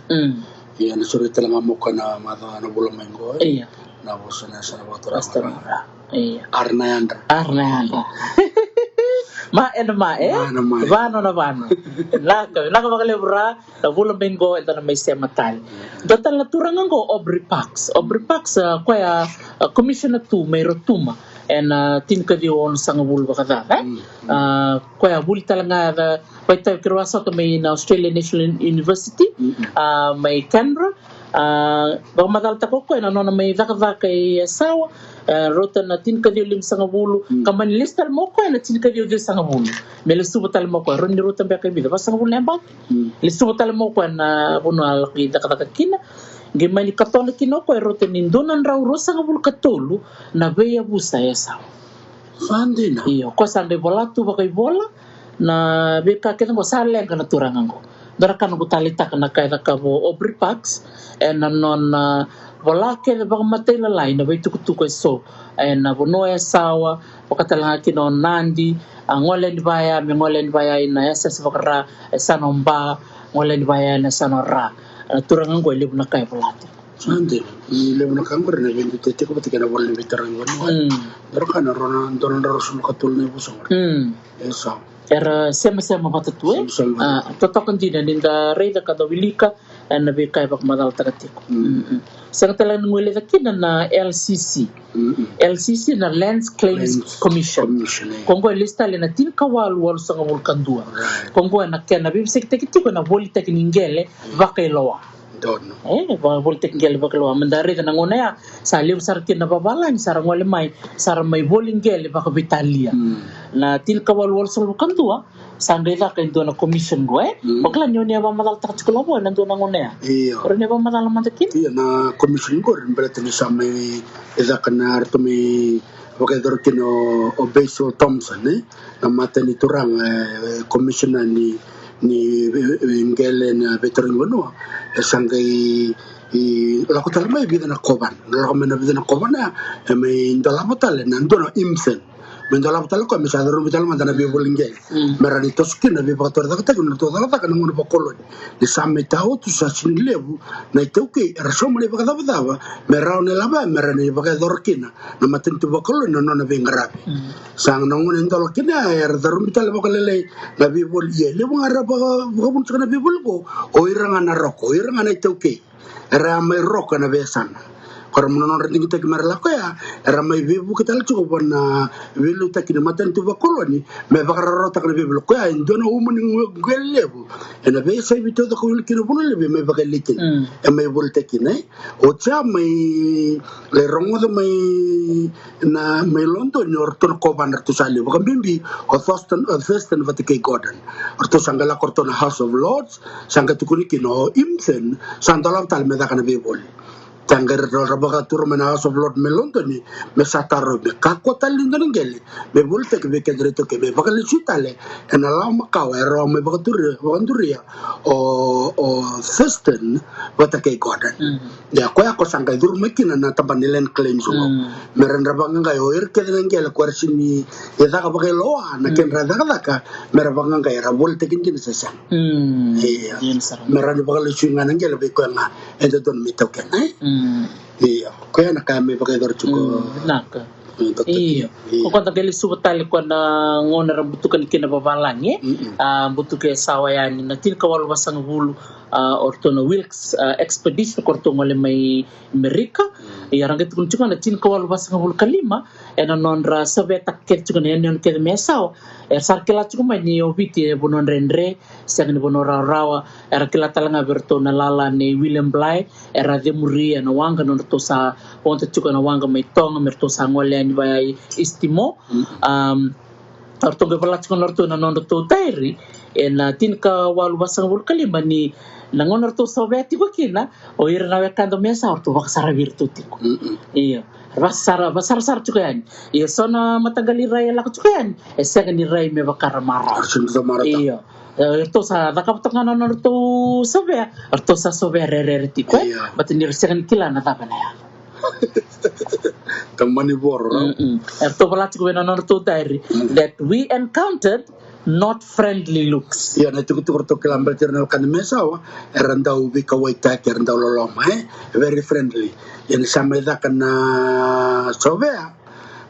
Ia na sori tale ga mo koya na macawa na vula mai qo e. Na vosa na yasana vakaturaga. Ia. Ara na yadra. Ara na yadra. Ma ena ma e. Vano na vano. Laka, laka vakalevu ra. Na vula mai qo eda na mai sema tale. Dua tale na turaga qo Aubrey Parks. Aubrey Parks, koya commissioner tu mai Rotuma ena tinikaciwa onosagavulu vakacaca e. Koya vuli tale ga, vaitavi kei rau a sota mai na Australian National University, mai Canberra. Vakamacalataka o koya na nona mai cakacaka i yasawa, rauta na tinikaciwa limasagavulu, ka mani lesu tale mai o koya na tinikaciwa ciwasagavulu. Me lesuva tale mai o koya, rawa ni rauta beka e vica, vasagavulu na yabaki. Lesuva tale mai o koya na vanua a laki cakacaka kina. Qai mani katona kina o koya rauta ni dua na drau ruasagavulu ka tolu na veiyavusa e yasawa. Sa dina. Io, o koya sa qai vola tu vakaivola na veika kece qo sa leqa na turaga qo. Dua na ka noqu taleitaka na ka e cakava o Aubrey Parks ena nona vola kece vakamatailalai na veitukutuku eso ena vanua e yasawa, vakatalega kina o Nadi, a gole yani vaya, me gole yani vaya ina yasayasa vakara, e yasana o Ba, gole yani vaya ina yasana o Ra. Na turaga qo e levu na ka e vola tiko. Sa dina. Ni levu na ka qori ena veiduitaki tiko vata kei na vola ni veitaraga ni vanua. Dua na ka na rua na, dua na drau ruasagavulu ka tolu na yavusa qori. E so era semasema vata tu e. Totoka dina ni da raica ka da wilika ena veika e vakamacalataka tiko. Sega tale ni guileca kina na L C C. L C C na Lands Claims Commission. Ko qo e lesu tale ena tinikawalu walusagavulu ka dua. Ko qo ena kena veivasikitaki tiko ena volitaki ni qele vakailoa. E, volitaki qele vakailoa. Meda raica na gauna ya sa levu sara kina na vavalagi sa ra gole mai, sa ra mai voli qele vakaveitalia. Na tinikawalu walusagavulu ka dua sa qai caka e dua na commission qo e. O kila ni o ni a vakamacalataka tiko lavo ena dua na gauna ya. Io. O ni a vakamacala mada kina. Io, na commission qo e baleta ni sa mai caka na ratou mai vakayacora kina o Basil Thomson e. Na mata ni turaga e commissioner ni, ni qele na veitaraga ni vanua. E sa qai lako tale mai vica na kovana, lako mai na vica na kovana, e mai dolava tale na dua na IMTHEN. Me dolava tale koya me sa curumi tale mada na veivoli qele. Me rawa ni toso kina na veivakatorocaketaki na nodratou cakacaka na gauna vakoloni. Ni sa mai tau tu sa sini levu na iTaukei era sauma na ivakacavacava me rawa ni lava me rawa ni vakayacora kina na matanitu vakoloni na nona veiqaravi. Sa na gauna e dola kina era curumi tale vakalailai na veivoli, ia levu ga era vakavuna saka na veivoli qo o ira ga na roko, o ira ga na iTaukei. Era a mai roko ena veiyasana. Ko ra mo na nodra digitaki me ra lako ya, era mai veivuke tale tiko vua na veiliutaki ni matanitu vakoloni me vakarautaka na veivoli. Koya e dua na uma ni qele levu ena veiyasai veitaucoko wili kina vanua levu e mai vakailei kina, e mai volitaki kina e. Oti ya mai lai rogoca mai na, mai Lodoni o ratou na kovana ratou sa levu, vakabibi o Thurston, o Thurston vata kei Gordon. O ratou sa qai lako o ratou na House of Lords, sa qai tukuni kina o IMTHEN sa dolava tale me caka na veivoli. Sa qai ratou ra vakatura mai na House of Lords mai Lodoni me sa tarovi me kakua tale ni dua na qele me volitaki vei keda na iTaukei me vakalesui tale ena lawa makawa era mai vakaduria, vakaduria o, o Thurston vata kei Gordon. Ia koya ko sa qai curu mai kina na tabana ni land claims qo me ra dra vakaqai o ira kece na qele ko era sini caka vakailoa na kedra cakacaka, me ra vakaqai era volitaki dina se sega. Ia me ra ni vakalesui ga na qele vei koya ga e dodonu me taukena e. Ia koya na ka me vakayacora tiko. Vinaka. Io. Ko koya da qai lesuva tale ko na gauna era butuka ni kina vavalagi, e? A butuka e Yasawa yani na tinikawalu vasagavulu, a o ratou na Wilkes, a, Expedition, ko ratou gole mai Amerika. Ia, era qai tukuna tiko na tinikawalu vasagavulu ka lima, ena nodra savea taka kece tiko na yanuyanu kece mai Yasawa. Era sa ra kila tiko mai ni o Viti e vanua dredre, sega ni vanua rawarawa. Era kila tale ga vei ratou na lala nei William Bligh, era cemuri ena waqa, nodratou sa vodo tiko ena waqa mai Toga, me ratou sa gole yani vaya i East Timor. A ratou qai vola tiko na ratou na nodratou diary ena tinikawalu vasagavulu ka lima ni na gauna ratou savea tiko kina, o ira na wekada mai Yasawa ratou vakasaravi iratou tiko. Io. Era vakasara, vakasarasara tiko yani. Ia, so na mataqali rai e lako tiko yani, e sega ni rai me vaka ra marau. Io. E, ratou sa cakava toka ga na nodratou savea, ratou sa savea rerere tiko, e? Baleta ni ra sega ni kila na cava na yaco. Tamani voro, no? E ratou vola tiko vei na nodratou diary that we encountered not friendly looks. Ia, na itukutuku ratou kila baleti ira na wekada mai Yasawa, era dau veikauwaitaki, era dau loloma, e? Very friendly. Ia, ni sa mai caka na savea,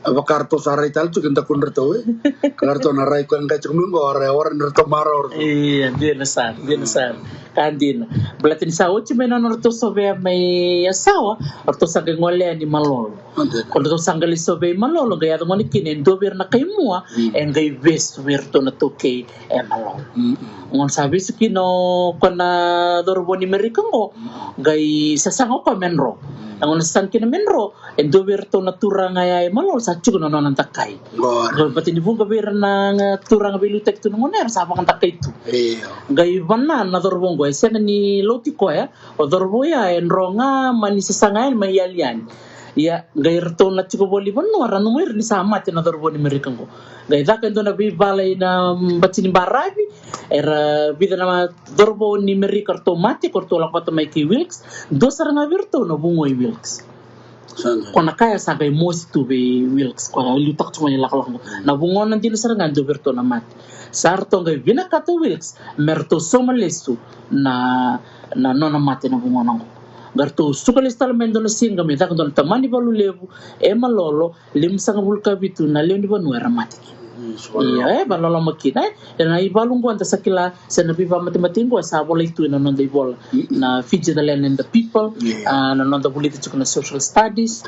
vaka ratou sa rai tale tiko e dakudratou, e? Ka ratou na rai koya qai tiko mai qo, ora, ora ni ratou marau ratou. Ia, dina sara, dina sara. Ka dina. Baleta ni sa oti mai na nodratou savea mai Yasawa, ratou sa qai gole yani Malolo. Ko ratou sa qai lai savea i Malolo, qai yaco gona kina e dua vei ira na kaimua e qai vesu vei iratou na taukei e Malolo. Gona sa vesu kina o koya na cauravou ni Amerika qo, qai sasaga o koya me dro. Na gona sasaga kina me dro, e dua vei iratou na turaga ya e Malolo sa tiko na nona dakai. Baleta ni vuqa vei ira na turaga veiliutaki tu na gona ya era sa vakadakai tu. Qai vana na cauravou qo, e sega ni lauti koya, o cauravou ya e dro ga, mani sasaga yani, mai yali yani. Ia, qai ratou na tiko voli vanua, ra nanuma ira ni sa mate na cauravou ni Amerika qo. Qai caka e dua na veivala ina, mm, bati ni baravi, era vica na cauravou ni Amerika ratou mate, ko ratou lako vata mai kei Wilkes, dua sara ga vei iratou na vugona i Wilkes. Ko na ka ya sa qai mosi tu vei Wilkes, ko na liutaka tu mai ni lakolako. Na vugona dina sara ga dua vei iratou na mate. Sa ratou qai vinakata o Wilkes me ratou sauma lesu na, na nona mate na vugona qo. Qai ratou suka lesu tale mai dua na siga me caka dua na tamani valu levu e Malolo, limasagavulu ka vitu na lewe ni vanua era mate kina. Ia, e vakaloloma kina, e. Ena ivalu qo da sa kila, se na veivakamatemate qo e sa volai tu ena noda ivola na Fiji, the Land and the People, a, na noda vulica tiko na social studies.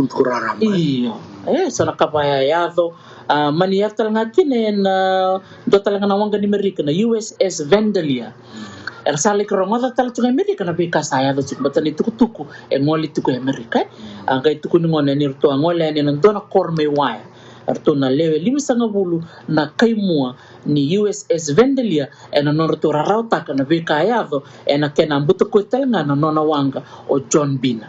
Io. E so na ka vaya yaco, a, mani yaco tale ga kina ena dua tale ga na waqa ni Amerika, na U S S Vandalia. Era sa laki rogoca tale tiko e Amerika na veika sa yaco tiko, baleta ni tukutuku e gole tiko e Amerika, e. A qai tukuni gona ni ratou a gole yani ena dua na koro mai Waya. Eratou na lewe limasagavulu na kaimua ni U S S Vandalia, ena nodratou rarawataka na veika a yaco ena kena butakoci tale ga na nona waqa o John Bina.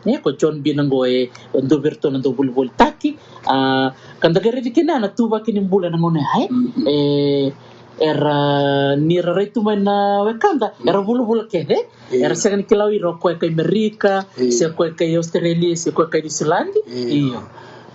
E, ko John Bina qo e dua vei iratou na dau volivolitaki, a, ka da qai raici kina na ituvaki ni bula ena gauna ya, e. E, era, ni ra rai tu mai na wekada, era vulavula kece, e. Era sega ni kila o ira o koya kai Amerika, se koya kai Australia, se koya kai Niusiladi. Io.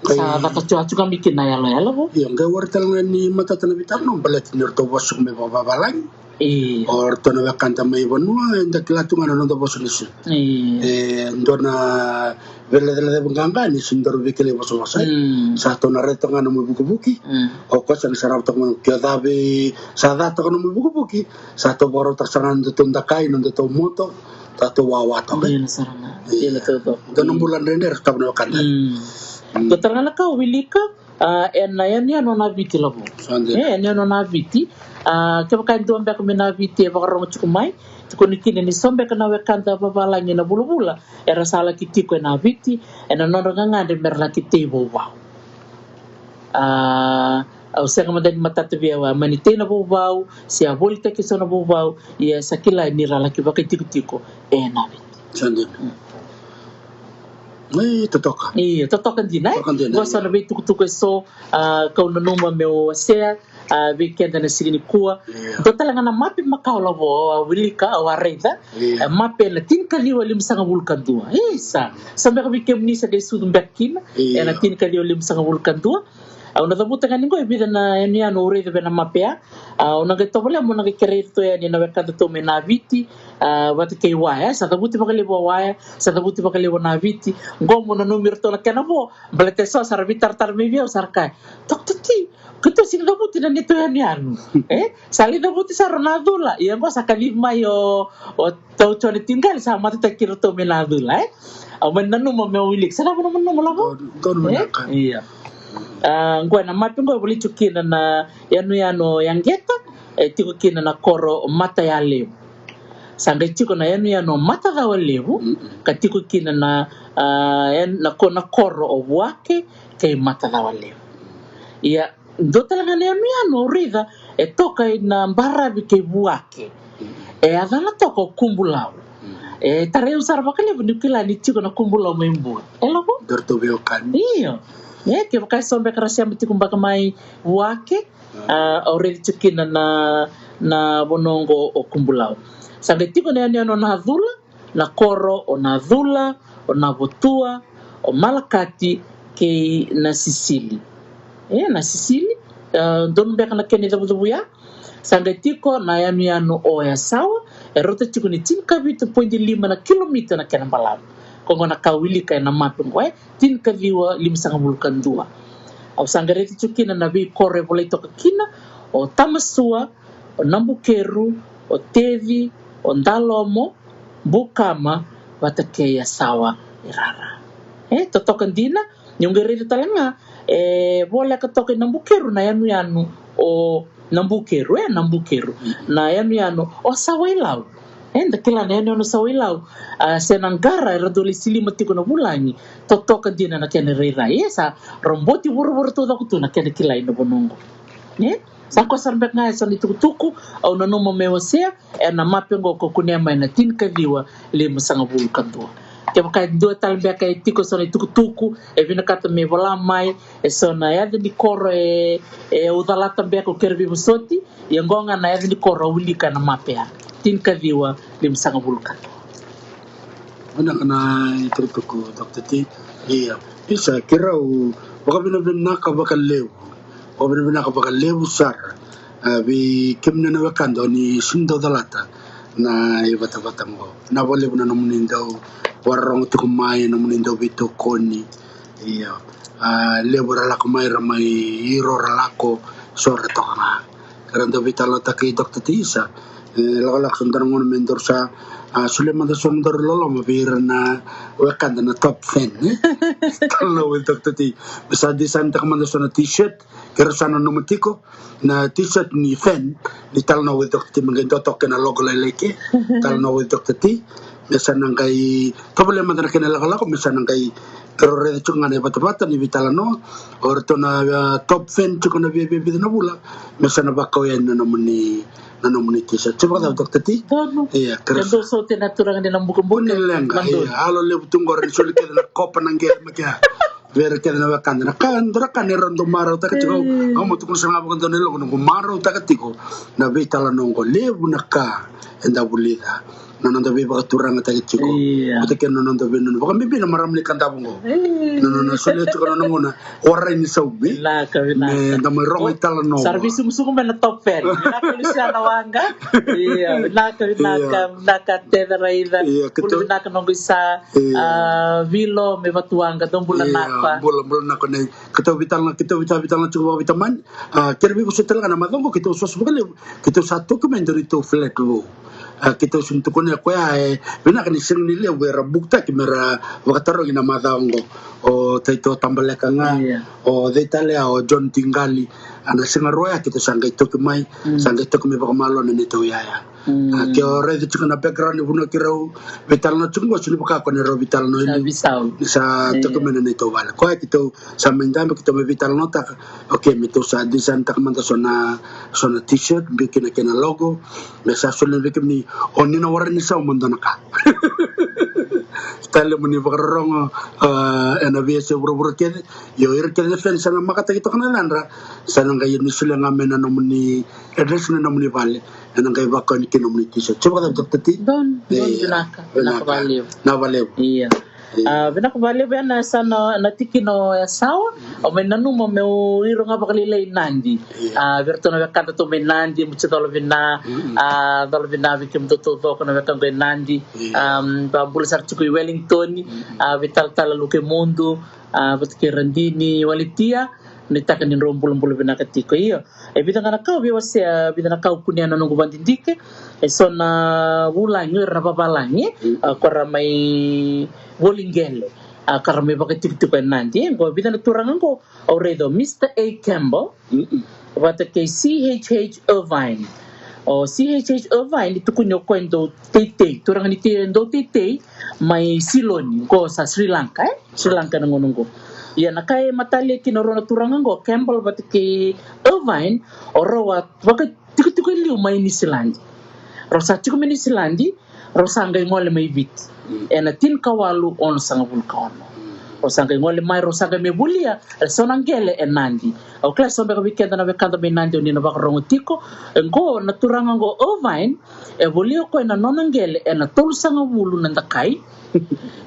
Sa caka tu, a tu ga mai kina yaloyalo vou. Io, qai warai tale ga ni matata na veitalanoa baleta ni ratou vosa tiko mai vakavavalagi. Io. O ratou na wekada mai vanua, eda kila tu ga na noda vosa ni Sui. Io. E dua na veilecalecavi qaqa ni sega ni daru veikilai vosavosa. Sa tou na raica toka ga nomu ivukivuki. O koya sa na sarava toka ga, ke o ca vei, sa ca toka nomu ivukivuki, sa tou vakarautaka sara ga na nodatou dakai, na nodatou moto, sa tou wawa toka. Dina sara ga. Dina taucoko. Dua na bula dredre era sotava na wekada. Dua tale ga na ka o wilika, a, ena yanuyanu o Naviti, Lavo. E, yanuyanu o Naviti. A, kevaka e dua beka mai Naviti e vakarogo tiko mai, tukuni kina ni so beka na wekada vavalagi ena vulavula era sa laki tiko e Naviti ena nodra gagadre mera laki tei vauvau. A, au sega mada ni matata vei au, a mani tei na vauvau se a volitaki eso na vauvau, ia sa kila ni ra laki vakaitikotiko e Naviti. Sa dina. Io, totoka. Io, totoka dina, e? Totoka dina, io. Qo so na veitukutuku eso, a, kau nanuma meu wasea, a, vei keda na siga nikua. Io. Dua tale ga na mape makawa, Lavo, au a wilika, au a raica. Io. E, mape ena tinikaciwa limasagavulu ka dua. Isa, sa beka vei kemuni sa qai sucu beka kina. Io. Ena tinikaciwa limasagavulu ka dua. Au na cavuta ga ni qo e vica na yanuyanu au raica vei na mape ya. Au na qai tovolea mo na qai kerei iratou yani na wekadatou mai Naviti, a, vata kei Waya. Sa cavuti vakalevu o Waya, sa cavuti vakalevu o Naviti. Qo mo nanumi iratou na kena vo, baleta eso sa ra veitaratara mai vei au, sa ra kaya, "Doctor T, keitou sega ni cavuti na neitou yanuyanu." E sa lai cavuti sara o Nacula. Ia qo sa kacivi mai o, o tau Jone Tiqali, sa matataki iratou mai Nacula, e. Au mani nanuma meu wiliki. Sa na vanua manuma lavo? Donu, donu, e? Vinaka. Ia. A, qo na mape qo e volai tiko kina na yanuyanu o Yaqeta, e tiko kina na koro o Matayalevu. Sa qai tiko na yanuyanu o Matacawalevu, ka tiko kina na, a, yan-, na ko-, na koro o Vuake kei Matacawalevu. Ia, dua tale ga na yanuyanu au raica e toka ina baravi kei Vuake. E yacana toka o Kubulau. E tarai au sara vakalevu niu kila ni tiko na Kubulau mai Bua. E lavo? Dua ratou veiwekani. Io. E kevaka e so beka ra sema tiko beka mai Vuake, a, au raici tiko kina na, na vanua oqo o Kubulau. Sa qai tiko na yanuyanu o Nacula, na koro o Nacula, o Navotua, o Malakati kei Nasisili. E, Nasisili, a, donu beka na kena icavucavu ya. Sa qai tiko na yanuyanu o Yasawa, e rauta tiko ni tinikavitu poidi lima na kilomita na kena balavu. Ko qo na ka wilika ena mape qo, e, tinikaciwa limasagavulu ka dua. Au sa qai raici tiko kina na veikoro e volai toka kina o Tamasua, o Nabukeru, o Teci, o Dalomo, Bukama, vata kei Yasawa i Rara. E totoka dina, niu qai raica tale ga, e voleka toka i Nabukeru na yanuyanu o Nabukeru, e Nabukeru. Na yanuyanu o Sawailau. E da kila na yanuyanu o Sawailau. A, se na qara era dau lai silima tiko na vulagi. Totoka dina na kena irairai. E sa roboti vuravura taucoko tu na kena kilai na vanua oqo. E? Sa koya sara beka ga e so na itukutuku au nanuma me wasea ena mape oqo ko kunea mai na tinikaciwa limasagavulu ka dua. Kevaka e dua tale beka e tiko so na itukutuku e vinakata me vola mai, e so na yaca ni koro e, e au calata beka au kere veivosoti, ia oqo ga na yaca ni koro au wilika ena mape ya. Tinikaciwa limasagavulu ka dua. Vinaka na itukutuku, Doctor T. Ia, isa, keirau vakavinavinaka vakalevu. Vakavinavinaka vakalevu sara, a, vei kemuni na wekada o ni sega ni dau calata na ivatavata oqo. Vinaka vakalevu na nomuni dau vakarorogo tiko mai, nomuni dau veitokoni. Ia, a, levu era lako mai, ra mai iro, ra lako, so ra toka ga. Era dau veitalanoataki, Doctor T, isa. E lakolako so na dua na gauna me daru sa, a, solia mada so na daru loloma vei ira na wekada na top fan, e? Talanoa with Doctor T. Me sa design taka mada so na T-shirt, keirau sa nanuma tiko na T-shirt ni fan ni Talanoa with Doctor T, me qai dua toka na logo lailai ke, Talanoa with Doctor T. Me sa na qai tovolea mada na kena lakolako, me sa na qai keirau raica tiko ga na ivatavata ni veitalanoa. O iratou na, a, top fan tiko na via, via vica na vula, me sa na vakau yani na nomuni, na nomuni T-shirt. Se vakacava, Doctor T? Donu. Ia, keirau sa dau soti na turaga ni na bukabuka. Ni leqa, ia, alo levu tu qori, ni soli kece na kopa na qele, me kea. Vei ira kece na wekada, na ka, dua na ka ni ra dau marautaka tiko. Au mo tukuna sara ga vakadua na ilogo, noqu marautaka tiko na veitalanoa oqo, levu na ka eda vulica. Na noda veivakaturagataki tiko. Ia. Vata kei na noda veinanumi. Vakabibi na marama ni Kadavu oqo. Na nona solia tiko na nona gauna, warai ni saumi. Vinaka, vinaka. Me da mai rogo italanoa. Sa ra veisumusumu mai na top fan. Vinaka Lusiana Waqa. Ia, vinaka, vinaka, vinaka Tece Raica. Ia, keitou vinaka noqu isa. Ia. A, Vilo mai Vatuwaqa, dou bula vinaka. Bula, bula vinaka nei. Keitou veitalanoa, keitou veitalanoa tiko vakaveitamani. A, kere veivosoti tale ga na macawa oqo, keitou soso vakalevu. Keitou sa toki mai dua neitou flat vou. A, keitou sega ni tukuna o koya, e vinaka ni sega ni levu era bukutaki me ra vakatarogi na macawa oqo. O Taito Tabaleka ga, ia, o cei tale ya, o John Tiqali. A, na Siga Rua ya keitou sa qai toki mai, sa qai toki mai vakamalua na neitou yaya. A, ke o raica tiko na background ni vanua keirau veitalanoa tiko qo, sega ni vaka ko na rau veitalanoa i liu. Ni sa toki mai na neitou vale. Koya keitou sa mai dabe, keitou mai veitalanoataka. Okay, me tou sa design taka mada so na, so na T-shirt, biu kina kena logo. Me sa solia vei kemuni, o ni na warai ni sauma dua na ka. Tale mo ni vakarorogo, a, ena veiyasai vuravura kece. Io, ira kece na fan sa na makataki toka na yacadra, sa na qai ni solia ga mai na nomuni address, na nomuni vale. Ena qai vakau yani kina nomuni T-shirt. Se vakacava, Doctor T? Donu, donu, vinaka, vinaka vakalevu. Vinaka vakalevu. Ia. A, vinaka vakalevu ya na sa na, na tikina o Yasawa. Au mai nanuma meu iro ga vakalailai Nadi. A, vei iratou na wekada tou mai Nadi, Mucicola vina, a, cola vina vei kemudou taucoko na wekaqu e Nadi. A, vakabula sara tiko i Wellington, a, vei Talatala Luke Mudu, a, vata kei Radini Waletia, nuitaka ni drau bulabula vinaka tiko. Io, e vica ga na ka au via wasea, vica na ka au kunea na noqu vadidike. E so na vulagi, o ira na vavalagi, a, ko ra mai voli qele, a, ka ra mai vakatikotiko e Nadi. Qo vica na turaga qo au raica, o Mister A Campbell, vata kei C H H Irvine. O C H H Irvine e tukuni o koya e dau teitei, turaga ni te-, dau teitei mai Siloni, qo sa Sri Lanka, e? Sri Lanka na gauna qo. Ia na ka e matalia kina o rau na turaga qo, Campbell vata kei Irvine, o rau a vakatikotiko e liu mai Niusiladi. Rau sa tiko mai Niusiladi, rau sa qai gole mai Viti ena tinikawalu onosagavulu ka ono. Rau sa qai gole mai, rau sa qai mai volia e so na qele e Nadi. Au kila e so beka vei keda na wekada mai Nadi o ni na vakarogo tiko. E qo na turaga qo Irvine, e volia o koya na nona qele ena tolusagavulu na dakai,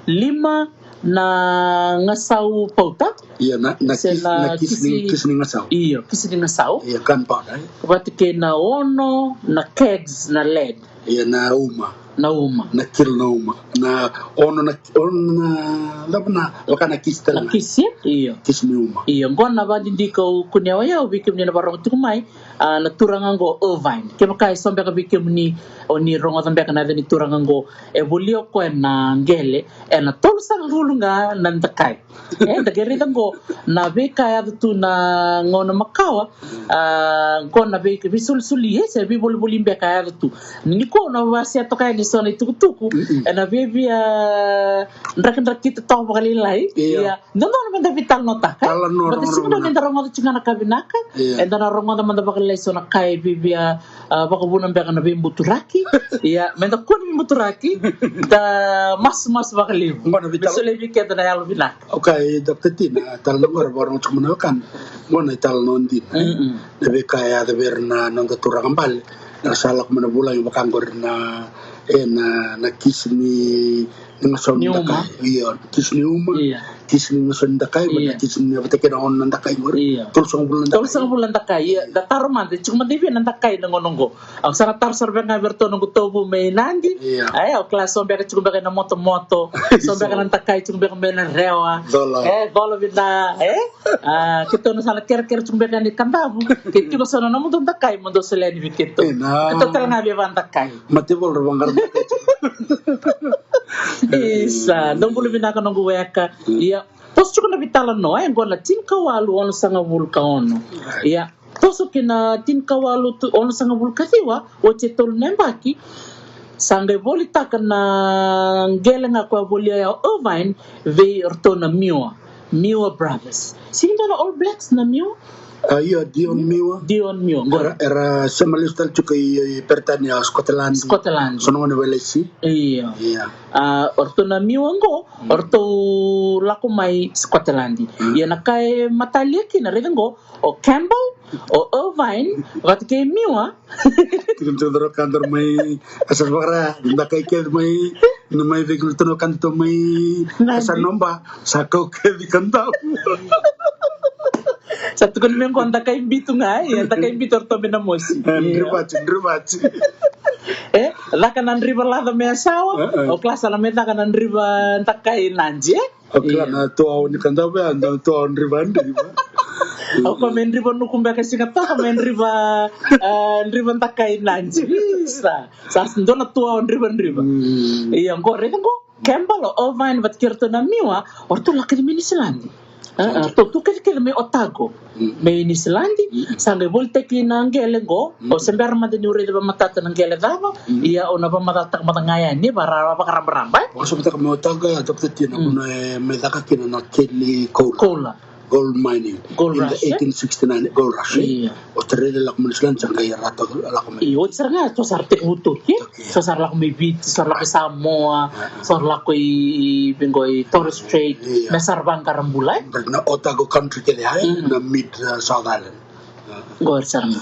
lima na gasau pauta. Ia na, na se kisi, na na kisi ni, kisi, kisi ni gasau. Io, kisi ni gasau. Ia gunpowder, e? Vata kei na ono na kegs na lead. Ia na uma. Na uma. Na kilo na uma. Na ono na, ono na, lava na, vaka na kisi tale na ga. Kisi, io. Kisi ni uma. Io, qo na vadidike au kunea o yau vei kemuni na vakarogo tiko mai, a, na turaga qo Irvine. Kevaka e so beka vei kemuni o ni rogoca beka na yaca ni turaga qo, e volia o koya na qele ena tolusagavulu ga na dakai. E, da qai raica qo na veika e yaco tu na gauna makawa, a, qo na vei, veisolisoli, e, se veivolivoli beka e yaco tu. Nikua au na wasea toka yani e so na itukutuku, ena viavia drakidrakita toka vakalailai. Ia. Ia, dodonu meda veitalanoataka, e? Talanoa, baleta sega ni dodonu ni da rogoca tiko ga na ka vinaka. Ia. Eda na rogoca mada vakalailai so na ka e viavia, a, vakavuna beka na veibuturaki. Ia, meda kua ni veibuturaki, da masumasu vakalevu. Qo na veital- Me solia vei keda na yalo vinaka. Okay, Doctor Tina, talanoa qo era vakarogo tiko mai na wekana. Qo na italanoa dina, e? Mm-mm. Na veika e yaco vei ira na noda turaga bale. Era sa lako mai na vulagi vaka qori na, e, na, na kisi ni, ni gasau ni dakai. Io, kisi ni uma. Ia. Kisi ni gasau ni dakai, ia, vata kei na ono na dakai qori. Ia. Tolusagavulu na dakai. Tolusagavulu na dakai, ia. Da taro mada, e tiko mada i vei na dakai na gauna qo? Au sa na taro sara beka ga vei iratou noqu tauvu mai Nadi. Ia. Ai, au kila so beka tiko beka ena motomoto. So beka na dakai tiko beka mai Narewa. Cola. E, cola vina, e? A, keitou na sa na kerekere tiko beka yani Kadavu. Ke tiko so na nomudou dakai, mo dou solia yani vei keitou. Ena. Keitou tale ga via vakadakai. Mataivalu ra vaqara dakai tiko. Isa, dou bula vinaka noqu weka. Ia, toso tiko na veitalanoa, e, qo na tinikawalu onosagavulu ka ono. Ia, toso ki na tinikawalu tu, onosagavulu ka ciwa, oti e tolu na yabaki, sa qai volitaka na qele ga koya volia ya o Irvine vei iratou na Miwa, Miwa Brothers. Sega ni dua na All Blacks na Miwa? A, io, Dion Miwa. Dion Miwa, qo. Era, era sema lesu tale tiko i, i Peritania, Scotland. Scotland. So na gauna vei Lesi. Io. Ia. A, o ratou na Miwa qo, o ratou lako mai Scotland. Mm. Ia na ka e matalia kina, raica qo, o Campbell, o Irvine, vata kei Miwa. Tiko ni tiko dara ka dara mai, a sa vakara, dakai kece mai, na mai vei kina tona ka dara mai, a sa noba, sa kau kece ka dau. Sa tukuni me qo dakai bitu ga, e, dakai bitu o ratou me na mosi. E, drivati, drivati. E, caka na driva laca me Yasawa, e, e, o kila sa na me caka na driva dakai Nadi, e? O kila na tuau ni Kadavu ya, na tuau driva, driva. O koya me driva nuku beka siga toka, me driva, e, driva dakai Nadi. Isa, sa dua na tuau driva, driva. Mm. Ia, qo, raica qo. Campbell, o Irvine vata kei iratou na Miwa, o ratou lako kece mai Niusiladi. A, a, ratou tu kece kece mai Otago. Mm. Mai Niusiladi, mm, sa qai volitaki na qele qo, mm, o se bera mada niu raica vakamatata na qele cava, mm, ia au na vakamacalataka mada ga yani, vaka-, vakarabaraba, e? Vakasamataka mai Otago ya, Doctor Tina, mm, qo na, e, mai caka kina na keli koula. Koula. Gold mining. Gold rush, e? In the eighteen sixty-nine gold rush, e? Io. Australia lako mai Niusiladi, sa qai ratou lako mai. Io, oti sara ga, so sa ra tekivu toki, e? Toki, io. So sa ra lako mai Viti, so ra lako i Samoa, io, so ra lako i, i, vei qo i Torres Strait, io, me sa ra vaqara bula, e? But na Otago Country kece ya, e? Mm. Na mid, uh, South Island. Io. Qori sara ga.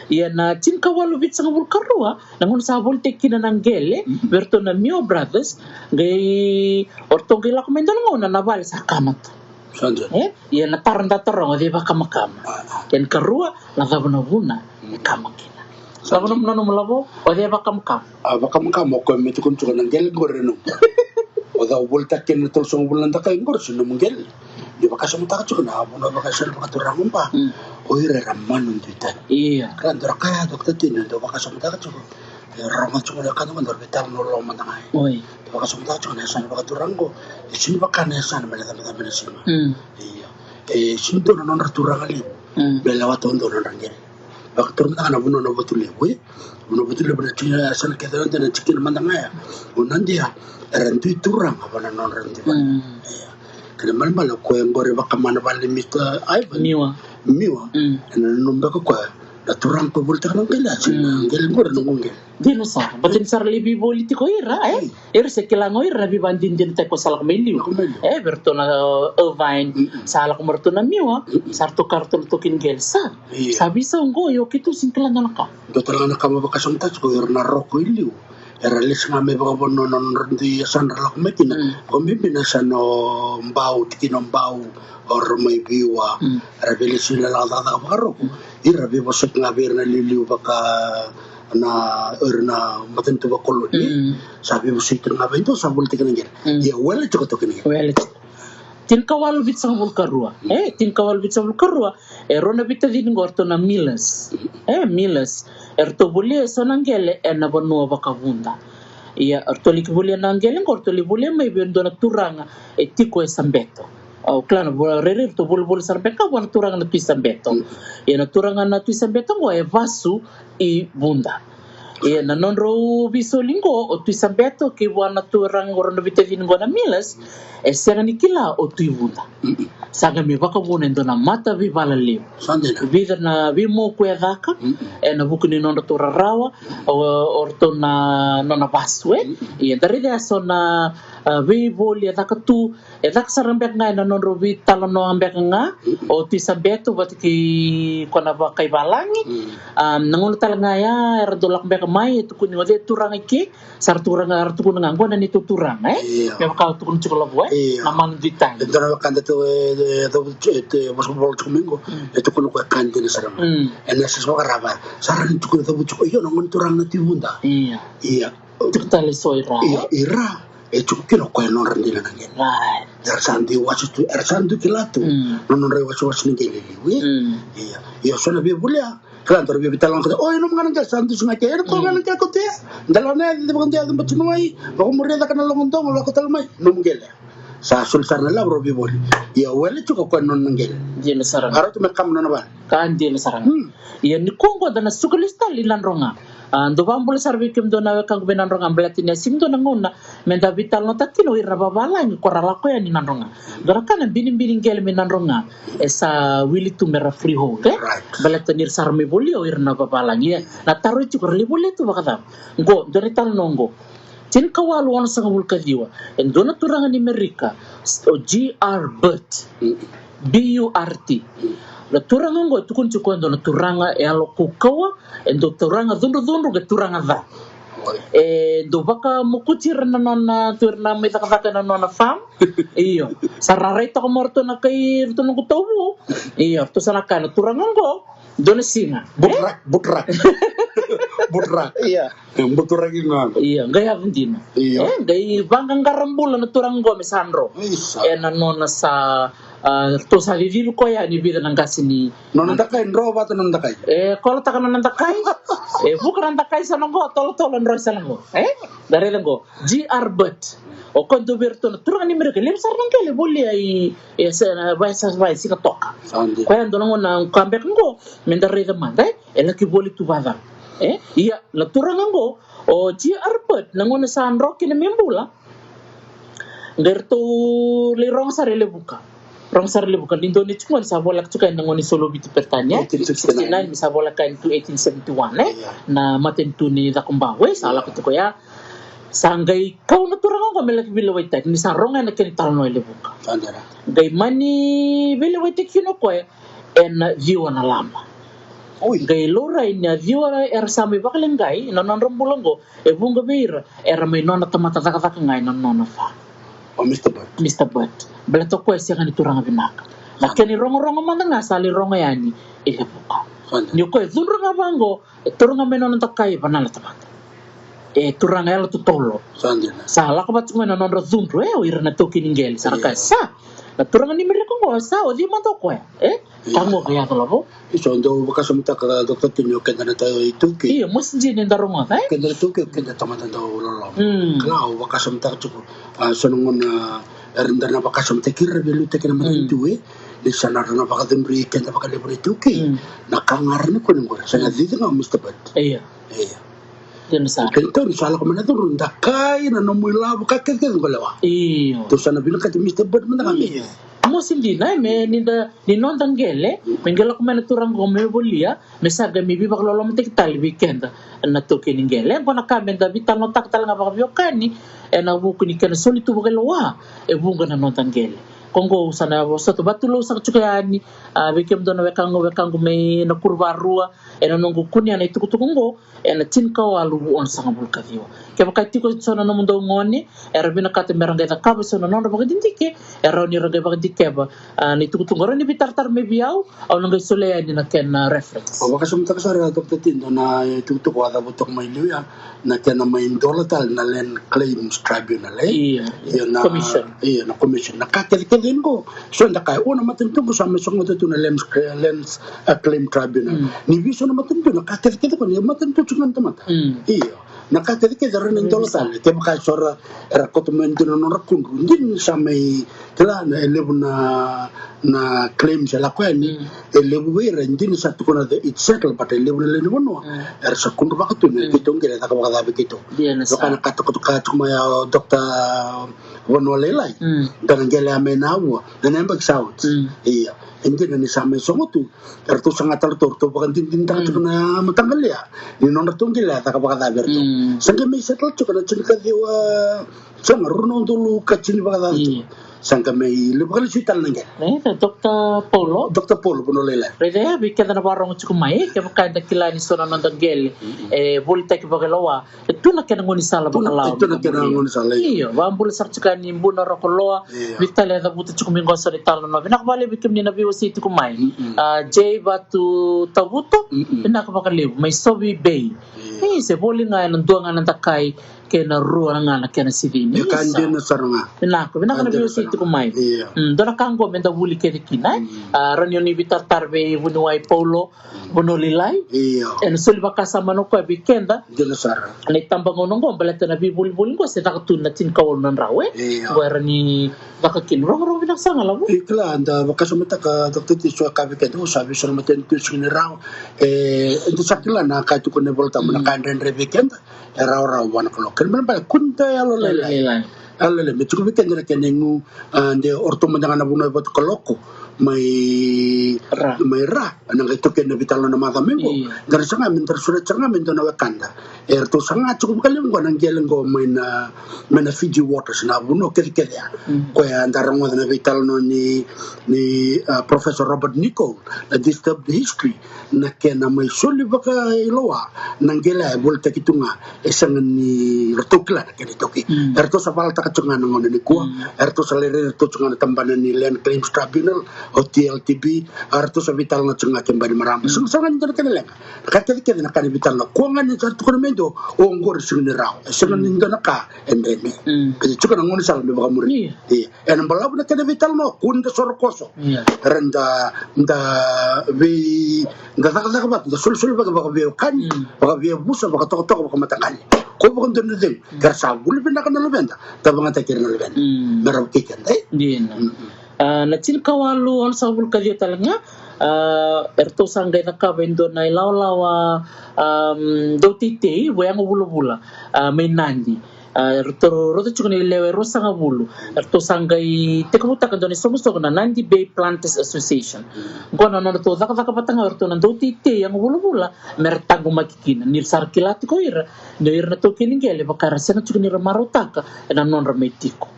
Ia na tinikawalu vitusagavulu karua na gauna sa volitaki kina na qele vei ratou na Miwa Brothers, qai o ratou qai lako mai dua na gauna na vale sa kamata. Sa dina. E? Ia na taro da taroga, o cei e vakamakama? Ia na karua, na cava na vuna e kama kina? Sa dina. Cava na nomu lavo, o cei e vakamakama? A vakamakama o koya me tukuna tiko na qele qori e nomu. O cau volitaki kina na tolusagavulu na dakai qori, se nomu qele. Ni vakasamataka tiko na vanua vakaisana vakaturaga ba. O ira era manu duitani. Ia. Ka dua ra kaya, Dokta Tini, dau vakasamataka tiko. E rogo tiko na ka dua, dau veitalanoa loma mada ga. Oi. Dau vakasamataka tiko na yasana vakaturaga qo. E sini vaka na yasana me na cabecabe na sima. Ia. E sini dua na nodra turaga levu. Me lewa tu dua na nodra qele. Vakatura mada ga na vanua na Vatulevu, e? Vanua Vatulevu na tiki, na yasana kece na dina, na tikina mada ga ya. O Nadia, era dui turaga vua na nodra dui vale. Ia. Kena ibalebale o koya qori e vakama na vale ni Mister Ivan. Miwa. Miwa. Ena nanuma beka o koya na turaga qo volitaka na qele, a se na qele qori na noqu qele. Dina sara, baleta ni sa ra lai veivoli tiko o ira, e? Ira se kila ga o ira na veivakadinadinataki ko sa lako mai liu. Lako mai liu. E, vei ratou na, uh, Irvine, sa lako mai ratou na Miwa, sa ratou kaya ratou na taukei ni qele, sa. Ia. Sa veisau qo, io, keitou sini kila dua na ka. Dua tale ga na ka me vakasamataka tiko, ira na Roko i liu. Era lesi ga mai vakavanua na nodra dui yasana ra lako mai kina. Vakabibi na yasana o Bau, tikina o Bau, o Romaiviwa. Era veilesi na lako cakacaka vakaroko. Ira veivosoti ga vei ira na liuliu vaka na, ira na matanitu vakoloni. Sa veivosoti ga vei dua sa volitaki na qele. Ia wele tiko taukei na qele. Wele tiko. Tinikawalu vitusagavulu karua. E, tinikawalu vitusagavulu karua. E rua na veitacini qo, o ratou na Millers. E, Millers. E ratou volia eso na qele ena vanua vakavuda. Ia, o ratou lai volia na qele qo, o ratou lai volia mai vei dua na turaga e tiko e Sabeto. Au kila na vo-, rairai ratou volivoli sara beka vua na turaga na Tui Sabeto. Ia na turaga na Tui Sabeto qo e vasu i Vuda. Ia na nodrau veisoli qo, o Tui Sabeto kei vua na turaga qo, rau na veitacini qo na Millers, e sega ni kila o Tui Vuda. Sa qai mai vakavuna e dua na mata veivala levu. Sa dina. Vica na veimoku e caka, ena vuku ni nodratou rarawa, o, o ratou na nona vasu, e. Ia da raica eso na, a, veivoli e caka tu, e caka sara beka ga ena nodrau veitalanoa beka ga, o Tui Sabeto vata kei koya na vakaivalagi. A, na gauna tale ga ya, era dau lako beka mai, e tukuni o cei turaga i ke, sa ra tukuna ga, ra tukuna ga, qo na neitou turaga, e? Io. Me vaka au tukuna tiko, Lavo, e? Io. Na manu duitani. E dua na wekada tu, e, e, e, e, e, vosa vola tiko mai qo, e tukuna o koya ka dina sara ga. Ena yasayasa vakararaba, sa ra ni tukuna cavu tiko, io, na gone turaga na Tui Vuda. Io. Io. Tiko tale so i ra. Io, i ra. E tiko kina o koya nodra dina na qele. Right. Era sa dui wasa tu, era sa dui kila tu. Na nodra iwasewase na qele e liu, e? Io. Io, so na veivolia. Kila, dua ra via veitalanoa, o, e nomu ga na qele, sa dusi ga ke, e nomu ga na qele kote. Dela na yaci, vakaduya yaci, bati mai, vakamuria caka na logo dogo, lako tale mai, nomu qele. Sa soli sara na lavo, rau veivoli. Ia wele tiko o koya nona qele. Dina sara ga. Ka rauta me kama nona vale. Ka dina sara ga. Ia nikua qo da na suka lesu tale i Nadroga. A, dou vakabula sara vei kemudou na wekaqu mai Nadroga, baleta ni a sega ni dua na gauna me da veitalanoataka kina o ira na vavalagi ko ra lako yani Nadroga. Dua na ka na binibini qele mai Nadroga, e sa wili tu me ra freehold, e? Right. Baleta ni ra sa ra mai volia o ira na vavalagi. Ia na taro e tiko, ra lai volia tu vakacava? Qo, dua na italanoa qo. Tinikawalu onosagavulu ka ciwa. E dua na turaga ni Merika, o G R Burt. B U R T. Na turaga oqo e tukuni tiko e dua na turaga e yalo kaukauwa, e dua turaga cudrucudru, qai turaga ca. E dau vakamokuti ira na nona, tu ira na mai cakacaka na nona farm. Io. Sa ra rai toka mai o ratou na kai, ratou noqu tauvu. Io, ratou sa na kaya na turaga oqo, dua na siga. Butrak, butrak. Butrak. Io. E, buturaki ga. Io, qai yaco dina. Io. E, qai vaqaqara bula na turaga qo me sa dro. Isa. E na nona sa, a, ratou sa cicivi koya yani vica na qase ni nona dakai, dro vata nona dakai. E, kolotaka nona dakai. E, vuka na dakai sa na qo, tolotolo dro sa na qo. E, da raica qo. G R Burt. O koya dua vei iratou na turaga ni Merika. Levu sara na qele volia i, e, se na vai sa vai siga toka. Sa dina. Koya dua na gauna ka beka qo, me da raica mada, e. E laki voli tu vacava. E? Ia, na turaga qo, o G R Burt, na gauna sa dro kina me bula, qai ratou lai rogo sara e Levuka. Rogo sara e Levuka, ni dua ni tiko ni sa voleka tiko ena gauna ni Solo Viti Peritania, e? Eighteen sixty-nine. Sixty-nine, me sa voleka yani tu eighteen seventy-one, e? Ia. Na matanitu ni Cakobau, e? Sa lako tiko ya. Sa qai kau na turaga qo me laki veilewaitaki, ni sa rogo na kena italanoa e Levuka. Sa dina. Qai mani veilewaitaki kina o koya ena ciwa na laba. Oi. Qai laurai ni a ciwa era sa mai vakaleqai na nodra bula oqo, e vuqa vei ira era mai nona tamata cakacaka ga ena nona va. O Mr Bird. Mr Bird. Baleta o koya e sega ni turaga vinaka. Na kena irogorogo mada ga sa lai rogo yani i Levuka. Ni o koya e cudru ga vaqo, e taura ga mai na noda kai, vanala tamata. E turaga yalo totolo. Sa dina. Sa lako vata tiko mai na nodra cudru, e, o ira na taukei ni qele. Sa na kaya, sa, na turaga ni Merika oqo, sa, o cei mada o koya, e? Ka qo ka yaco lavo. Isa, dau vakasamataka, Doctor Tini, o keda na iTaukei. Io, mosi dina ni da rogoca, e? Keda na iTaukei, o keda tamata dau loloma. Kala, au vakasamataka tiko, a, so na gauna, era da na vakasamataki ira, veiliutaki na matanitu, e? Ni sa na ra na vakacudrui keda vakalevu na iTaukei. Na ka ga ra na kune qori. Sa na cici ga o Mr Bird. Io. Io. Dina sara. Kena tau ni sa lako mai na cudru, da kai na nomu ilavo, ka kecekece qo lewa. Io. Tou sa na vinakati Mr Bird mada ga me. Io. Mosi dina, e, me ni da, ni noda qele, me qai lako mai na turaga qo me volia, me sa qai me veivakalolomataki tale vei keda na taukei ni qele. Qo na ka me da veitalanoataka tale ga vakaveiwekani, ena vuku ni kena soli tu vakailoa e vuqa na noda qele. Ko qo au sa na vosota vatulou saka tiko yani, a, vei kemudou na wekaqu, wekaqu mai Nakuruvarua, ena noqu kunea na itukutuku qo, ena tinikawalu onosagavulu ka ciwa. Kevaka e tiko eso na nomudou gone era vinakata me ra qai cakava eso na nodra vakadidike, e rawa ni ra qai vakadikeva, a, na itukutuku. Rawa ni veitaratara mai vei au, au na qai solia yani na kena reference. Au vakasamataka sara, Doctor Tini, na itukutuku a cavuta toka mai liu ya, na kena mai dola tale na Land Claims Tribunal, e? Io. Io, na commission. Io, na commission. Na ka kecekece qo, so da kaya, o, na matanitu qo sa mai sogota tu na Land, Land, a, Claim Tribunal. Ni vei so na matanitu, na ka kecekece qo ni matanitu tiko ga na tamata. Io. Na ka kecekece ra na dola tale. Kevaka eso era, era koto mai dina na nodra kudru, dina ni sa mai, kila, na, e levu na, na claims e lako yani, e levu vei ira, dina ni sa tukuna the, it's settled, but e levu na lewe ni vanua era sa kudruvaka tu ni keitou qele e caka vakacava vei keitou. Vaka na ka toka, toka tiko mai o Doctor Vanua Lailai. Da na qele ya mai Navua, na yabaki sa oti. Io. E dina ni sa mai sogo tu, eratou saga tale ratou, ratou vakadinadinataka tiko na mataqali ya ni nodratou qele ya e caka vakacava vei iratou. Sa qai mai settle tiko na tinikaciwa, sa na rua na udolu ka tini vakacaca tiko. Sa qai mai lai vakalesui tale na qele. Raica, Doctor Paulo. Doctor Paulo Vanua Lailai. Raica ya, vei keda na vakarogo tiko mai, kevaka eda kila ni so na noda qele e volitaki vakailoa, e tu na kena gaunisala vakalawa. E tu na kena gaunisala, io. Io, vakabula sara tiko yani Buna Rokoloa. Io. Vei tale e cavuta tiko mai qo eso na italanoa. Vinaka vakalevu vei kemuni na veiwasei tiko mai. A, Jay Vatu Tavuto, vinaka vakalevu mai Sovi Bay. Io. E, se voli ga ena dua ga na dakai kei na rua ga na kena sicini. E ka dina sara ga. Vinaka, vinaka na veiwasei tiko mai. Io. Dua na ka qo me da vuli kece kina, e? A, rawa ni o ni veitaratara vei vuniwai Paulo Vanua Lailai. Io. Ena soli vakasama o koya vei keda. Dina sara. Na itabagauna qo, baleta na veivolivoli qo se caka tu na tinikawalu na drau, e? Io. Qo era ni caka kina. Rogorogo vinaka sara ga, Lavo. E kila, da vakasamataka, Doctor Tini, so e kaya vei keda, o, sa vei so na matanitu e sega ni rawa. E, eda sa kila na ka e tukuna na iVolatabu, na ka e dredre vei keda e rawarawa vua na Kalou. Kena ibalebale, kua ni da yalolailai. Yalolailai. Yalolailai. Me tiko vei keda na kena igu, a, de o ratou mada ga na vanua e vakakaloko mai Ra. Mai Ra. Ena qai taukena na veitalanoa na macawa mai qo. Io. Da na saga me da ra sureta sara ga me dua na wekada. Eratou saga tiko vakalevu qo na qele qo mai na, mai na Fiji Waters, na vanua kecekece ya. Koya da rogoca na veitalanoa ni, ni, a, Professor Robert Nicoll, na Disturbed History, na kena mai soli vakailoa na qele e volitaki tu ga, e sega ni ratou kila na kena itaukei. Eratou sa valataka tiko ga na gauna nikua, eratou sa lai rai ratou tiko ga na tabana ni Land Claims Tribunal, o T L T B, eratou sa veitalanoa tiko ga kei Bainimarama. Sega, sega ni dua na kena leqa. Na ka kecekece na ka ni veitalanoa. Kua ga ni sa tukuna me dua, o qori sega ni rawa. E sega ni dua na ka e dredre. Ka tiko na gaunisala me vakamuri. Io. Ena balavu na kena veitalanoa, kua ni da sorokoso. Io. Era da, da vei, da cakacaka vata, da solisoli vaka, vakaveiwekani, vakaveiyavusa, vakatokatoka, vakamataqali. Ko vakadua na cegu, ke ra sa vuli vinaka na luveda, da vagataki ira na luveda. Me ra vukei keda, e? Dina. A, na tinikawalu onosagavulu ka ciwa tale ga, a, eratou sa qai cakava e dua na ilawalawa, am, dauteitei, vua Yago Vulavula, a, mai Nadi. A, eratou rauta tiko na lewe e ruasagavulu. Eratou sa qai tekivutaka e dua na isoqosoqo na Nadi Bay Planters Association. Qo na nodratou cakacaka vata ga o iratou na dauteitei Yago Vulavula me ra taqomaki kina. Ni ra sa ra kila tiko o ira ni o ira na taukei ni qele vaka era sega tiko ni ra marautaka ena nodra mai tiko.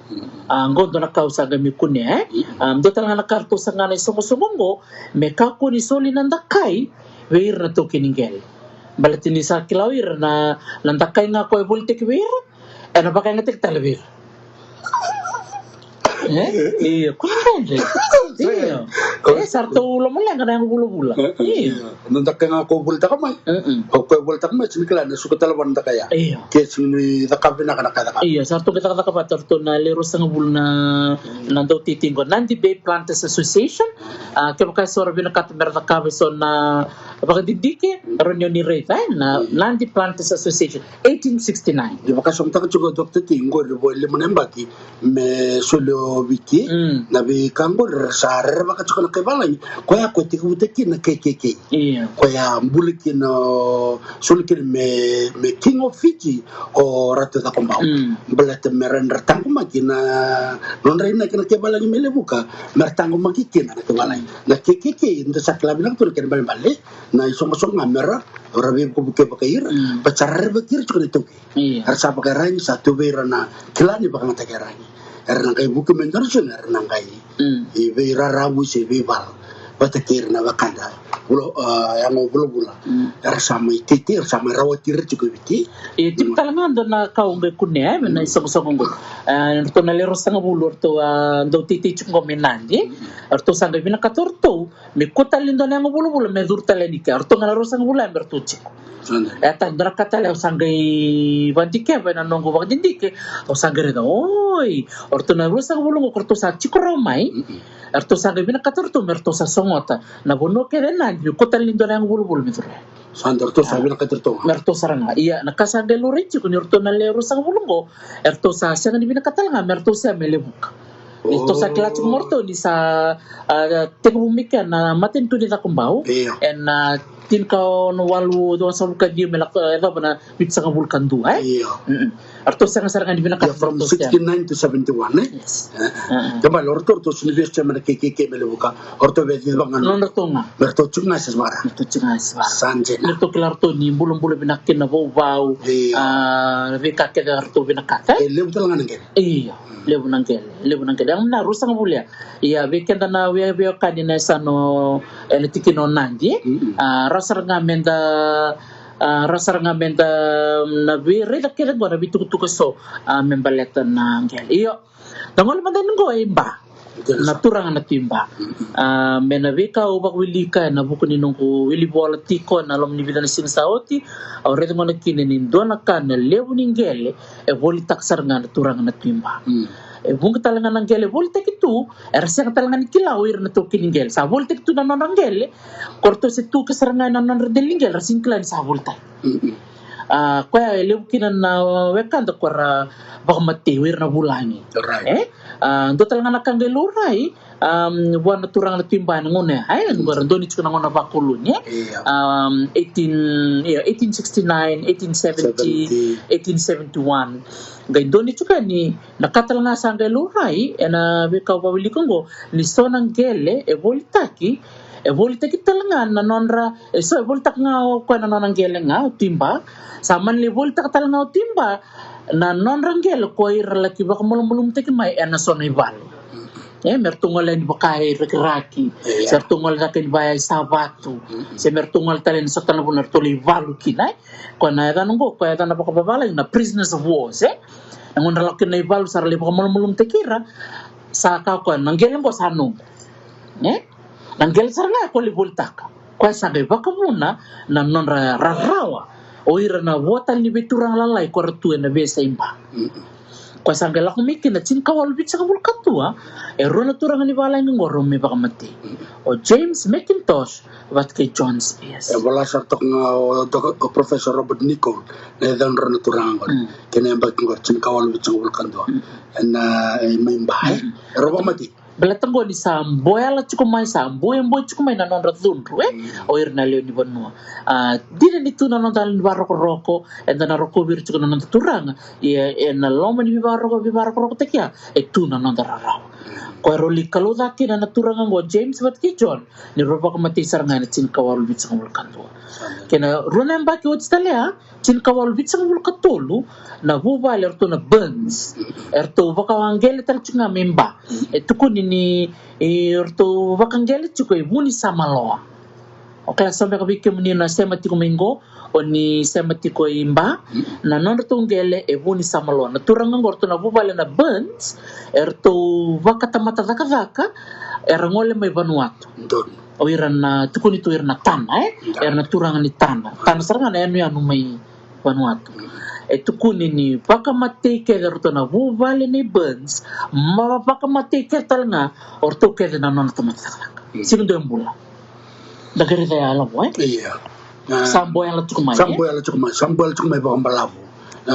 A, qo dua na ka au sa qai mai kunea, e? A, dua tale ga na ka eratou saga na isoqosoqo qo, me kakua ni soli na dakai vei ira na taukei ni qele. Baleta ni sa kila o ira na, na dakai ga ko e volitaki vei ira, ena vakayagataki tale vei ira. E? Io, ko na dredre. Io. E, sa ratou lomaleqa na yago vulavula. Io. Na dakai ga ko volitaka mai. Mm-mm. Ko e volitaka mai, sega ni kila na suka tale vua na dakai ya. Io. Ke sega ni caka vinaka na ka e caka. Io, sa ratou qai cakacaka vata o ratou na le ruasagavulu na, na dauteitei qo, Nadi Bay Planters Association. A, kevaka e so ra vinakata me ra cakava e so na vakadidike, rawa ni o ni raica, e, na Nadi Planters Association, eighteen sixty-nine. Ni vakasamataka tiko, Doctor T, qori vo e lima na yabaki me soli o Viti, mm, na veika qori ra sa rerevaka tiko na kai valagi, koya ko e tekivutaki kina na K K K. Io. Koya bula kina, soli kina me, me King of Fiji o Ratu Cakobau. Mm. Baleta me ra, ra taqomaki na nodra inaki na kai valagi mai Levuka, me ra taqomaki kina na kai valagi. Na K K K, da sa kila vinaka tu na kena ibalebale, na isoqosoqo ga me ra, ra veivukevuke vakai ira, mm, baleta sa rerevaki ira tiko na iTaukei. Io. Era sa vakaiyaragi, sa tu vei ira na kila ni vakayagataki iyaragi. Era na qai vuki mai dua na siga, era na qai, mm, i veiraravu se veivala vata kei ira na wekada vula, a, yago vulavula. Mm. Era sa mai teitei, era sa mai rawati ira tiko e Viti. E tiko tale ga dua na ka au qai kunea, e, me na isoqosoqo qo. E, ratou na le ruasagavulu, ratou, a, dauteitei tiko qo mai Nadi. Mm. Ratou sa qai vinakata o ratou me kua tale ni dua na yago vulavula me curu tale yani kea. O ratou ga na ruasagavulu ya me ratou tiko. Sa dina. E, tale dua na ka tale au sa qai vakadikeva ena noqu vakadidike, au sa qai raica, oi, o ratou na ruasagavulu qo ko ratou sa tiko rawa mai. Mm-mm. E ratou sa qai vinakata o ratou me ratou sa sogota na vanua kece e Nadi me kua tale ni dua na yago vulavula me curu. Sa dina, o ratou sa, a, vinakata o ratou ga. Me ratou sara ga. Ia, na ka sa qai laurai tiko ni o ratou na le ruasagavulu qo, e ratou sa sega ni vinakata tale ga me ratou se mai Levuka. Ni ratou sa kila tiko mai o ratou ni sa, a, tekivu mai kea na matanitu ni Cakobau. Io. Ena, a, tinikaono walu, dua sagavulu ka ciwa me lako, e, yacova na vitusagavulu ka dua, e? Io. Mm-mm. Ratou sega sara ga ni vinakata. Io, from sixty-nine to seventy-one, e? Yes. E, e. Mm-mm. Kena ibalebale o ratou, ratou sega ni via se mai na K K K mai Levuka. O ratou via cicivaka ga na nodratou ga. Me ratou tiko ga se vaka. Me ratou tiko ga se vaka. Sa dina. Me ratou kila o ratou ni bulabula vinaka kina na vauvau. Io. A, veika kece ratou vinakata, e? E levu tale ga na qele. Io. Levu na qele, levu na qele. Ia na ruasagavulu ya. Ia, vei keda na vei, veiwekani na yasana o, e, na tikina o Nadi, e? Mm-mm. A, rawa sara ga meda, a, rawa sara ga meda, mm, na veiraica kece qo na veitukutuku eso, a, me baleta na qele. Io. Da gole mada yani qo e Ba. Qele. Na turaga na Tui Ba. Mm-mm. A, me na veika au vakawilika ena vuku ni noqu wilivola tiko ena loma ni vica na siga sa oti, au raica gona kina ni dua na ka na levu ni qele e volitaka sara ga na turaga na Tui Ba. Mm. E vuqa tale ga na qele e volitaki tu, era sega tale ga ni kila o ira na taukei ni qele. Sa volitaki tu na nodra qele, ko ratou se tu ke sara ga ena nodra dela ni qele, ra sega ni kila ni sa volitaki. Mm-mm. A, koya e levu kina na wekada ko ra vakamatei, o ira na vulagi. Right. E? A, dua tale ga na ka qai laurai, um, vua na turaga na Tui Ba ena gauna ya, e, qo era donui tiko na gauna vakoloni, e? Io. Um, eighteen, io, eighteen sixty-nine, eighteen seventy, seventy. Eighteen seventy-one. Qai donui tiko yani na ka tale ga sa qai laurai ena veika au vakawilika qo, ni so na qele e volitaki, e volitaki tale ga na nodra, e so e volitaka ga o koya na nona qele ga o Tui Ba, sa mani lai volitaka tale ga o Tui Ba na nodra qele ko ira laki vakamalumalumutaki mai ena so na ivalu. E, me ratou gole yani vaka e Rakiraki, io, se ratou gole cake yani vaya e Savatu, mm-mm, se me ratou gole tale yani so tale na vanua ratou lai valu kina, e. Koya na yacana qo, koya yacana vakavavalagi na prisoners of wars, e. Na gauna ra lako kina na ivalu sa ra lai vakamalumalumutaki ira, sa kaya o koya na qele qo sa noqu. E? Na qele sara ga ya ko lai volitaka. Koya sa qai vakavuna na nodra rarawa o ira na vo tale ni veituraga lalai ko ra tu ena veiyasai Ba. Mm-mm. Koya sa qai lako mai kina tinikawalu vitusagavulu ka dua, e rua na turaga ni valagi qo rau mai vakamatei. Mm-mm. O James McIntosh vata kei John Spears. E vola sara toka ga o, o Professor Robert Nicoll na yacadra na turaga qori. Mm. Kei na yabaki qori tinikawalu vitusagavulu ka dua. Mm. Ena, e, mai Ba, e? Mm. E rau vakamatei. Baleta qo ni sa boyala tiko mai, sa boyaboya tiko mai na nodra cudru, e? Mm. O ira na lewe ni vanua. A, dina ni tu na noda yalo ni vakarokoroko, eda na rokovi ira tiko na noda turaga, ia ena loma ni veivakaro-, veivakarokorokotaki ya, e tu na noda rarawa. Mm. Koya rau lai kalouca kina na turaga qo James vata kei John, ni rau vakamatei sara ga ena tinikawalu vitusagavulu ka dua. Kei na rua na yabaki oti tale ya, tinikawalu vitusagavulu ka tolu, na vuvale eratou na Burns, eratou vakawaqele tale tiko ga mai Ba. E tukuni ni, e, eratou vakaqele tiko e Vunisamaloa. O kila, sa beka vei kemuni na sema tiko mai qo, o ni sema tiko i Ba, na nodratou qele e Vunisama Loa. Na turaga qo, ratou na vuvale na Burns, eratou vakatamata cakacaka, era gole mai Vanuatu. O ira na tukuni tu ira na Tana, e? Era na turaga ni Tana. Tana sara ga na yanuyanu mai Vanuatu. E tukuni ni vakamatei kece o ratou na vuvale nei Burns, ma vakamatei kece tale ga o ratou kece na nona tamata cakacaka. Sega ni dua e bula. Da qai raica ya, Lavo, e? Ia. Sa boyala tiko mai, sa boyala tiko mai, sa boyala tiko mai vakabalavu.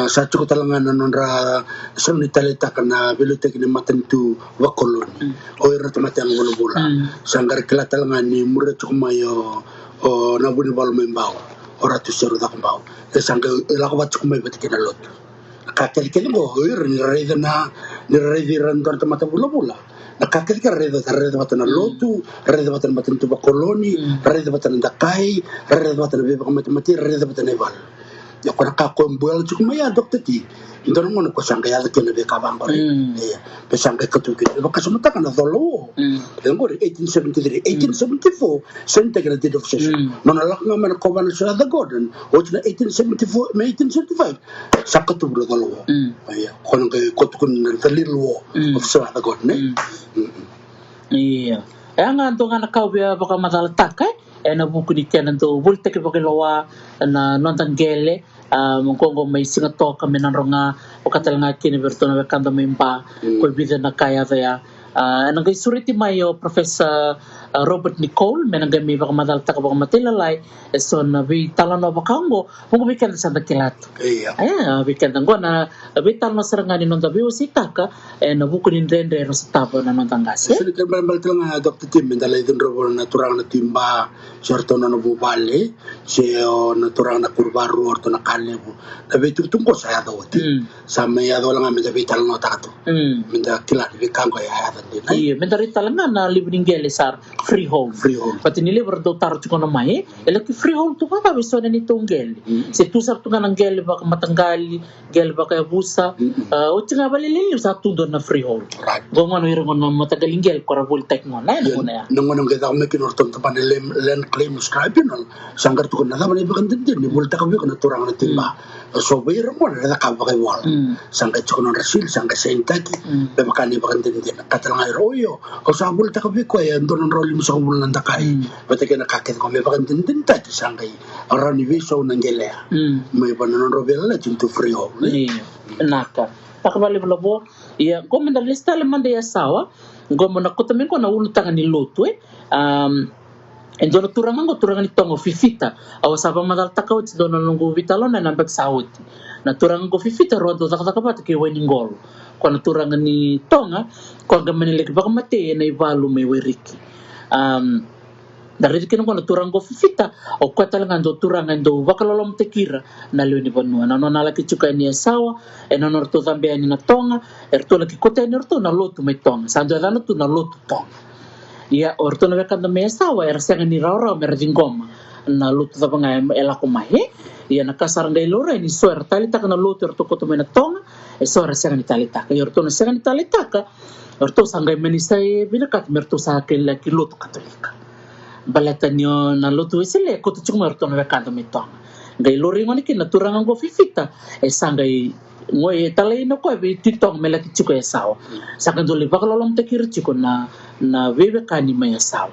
Sa tiko tale ga na nodra sega ni taleitaka na veiliutaki ni matanitu vakoloni. O ira na tamata yaga vulavula. Sa qai ra kila tale ga ni muria tiko mai o, o na Vunivalu mai Bau, o Ratu Seru Cakobau. E sa qai lako vata tiko mai vata kei na lotu. Na ka kecekece qo, o ira ni ra raica na, ni ra raici ira na dua na tamata vulavula. Na ka kecekece ra raica, ra raica vata na lotu, ra raica vata na matanitu vakoloni, ra raica vata na dakai, ra raica vata na veivakamatemate, ra raica vata na ivalu. Ia ko na ka ko buela tiko mai ya, Doctor T. Dua na gauna ko sa qai yaco kina na veika vaqori. Ia, pe sa qai katuki kina. Vakasamataka na cola uo. E qori eighteen seventy-three, eighteen seventy-four, sainitaki na deed of cession. Nona lako ga mai na kovana sa yaca Gordon, oti na eighteen seventy-four me eighteen seventy-five. Sa katubu na cola uo. Ia, ko na qai ko tukuni na the little war of Sir Arthur Gordon, ne? Ia. E a ga dua ga na ka au via vakamacalataka, e, ena vuku ni kena dau volitaki vakailoa na noda qele, a, ma qo qo mai Sigatoka me Nadroga, vaka tale ga kina vei iratou na wekada mai Ba, ko e vica na ka e yaco ya. A, ena qai sureti mai o Professor, a, Robert Nicole, me na qai mai vakamacalataka vakamatailalai, e so na veitalanoa vaka oqo, vuqa vei keda sa da kila tu. Ia. E, a, vei keda qo na veitalanoa sara ga ni noda veiwaseitaka, e, na vuku ni dredre era sotava na noda qase. Sega ni kena balebale tale ga, Doctor T, me da lai cudruva na turaga na Tui Ba, se o ratou na nona vuvale, se o na turaga na Kuruvarua, o ratou na Kalevu. Na veitukutuku qo sa yaco oti. Sa mai yaco wale ga me da veitalanoataka tu. Me da kila ni veika qo e a yaco dina. Io, me da rai tale ga na levu ni qele sa freehold. Freehold. Baleta ni levu era dau taro tiko na mai, e laki freehold tu vacava e so na neitou qele. Se tu sara tu ga na qele vakamataqali, qele vakayavusa. A, oti ga vale lelevu sa tu dua na freehold. Right. Qo gona o ira gona na mataqali qele ko ra volitaki gona, e, na gona ya. Na gona qai caka mai kina o ratou na tabana land, land claims tribunal. Sa qai ra tukuna na cava na ivakadinadina ni volitaka vei iko na turaga na Tui Ba. So vei ira gona era cakava vakaivola. Sa qai tiko nodra seal, sa qai sainitaki. Me vaka na ivakadinadina. Na ka tale ga era, o io, au sa volitaka vei koya e dua na drau limasagavulu na dakai. Vata kei na ka kece qo me vakadinadinataki, sa qai rawa ni veisau na qele ya. Mai vua na nodrau veiyalayalati into freehold, ne? Io. Vinaka. Vinaka vakalevu Lavo. Ia, qo me da lesu tale mada i Yasawa. Qo mo na kauta mai qo na ulutaga ni lotu, e. E dua na turaga qo, turaga ni Toga o Fifita. Au a sa vakamacalataka oti dua na noqu veitalanoa ena yabaki sa oti. Na turaga qo Fifita, rau a dau cakacaka vata kei Wainiqolo. Ko na turaga ni Toga, ko a qai mani laki vakamatei ena ivalu mai Wairiki. Da raici kina qo na turaga qo Fifita, o koya tale ga dua turaga e dau vakalolomataki ira na lewe ni vanua. Na nona laki tiko yani Yasawa, ena nodratou cabe yani na Toga, eratou laki kauta yani o ratou na lotu mai Toga. Sa dau yacana tu na lotu Toga. Ia o ratou na wekada mai Yasawa era sega ni rawarawa me ra ciqoma na lotu cava ga e lako mai, e? Ia na ka sa ra qai laurai ni so era taleitaka na lotu eratou kauta mai na Toga, e so era sega ni taleitaka. Ia o ratou na sega ni taleitaka, o ratou sa qai mani sa vinakata me ratou sa qai laki lotu Katolika. Baleta ni o na lotu Wesele e kauta tiko mai o ratou na wekada mai Toga. Qai laurai gona kina na turaga qo Fifita, e sa qai qo e talaina o koya vei Tui Toga me laki tiko e Yasawa. Sa qai dau lai vakalolomataki ira tiko na, na veiwekani mai Yasawa.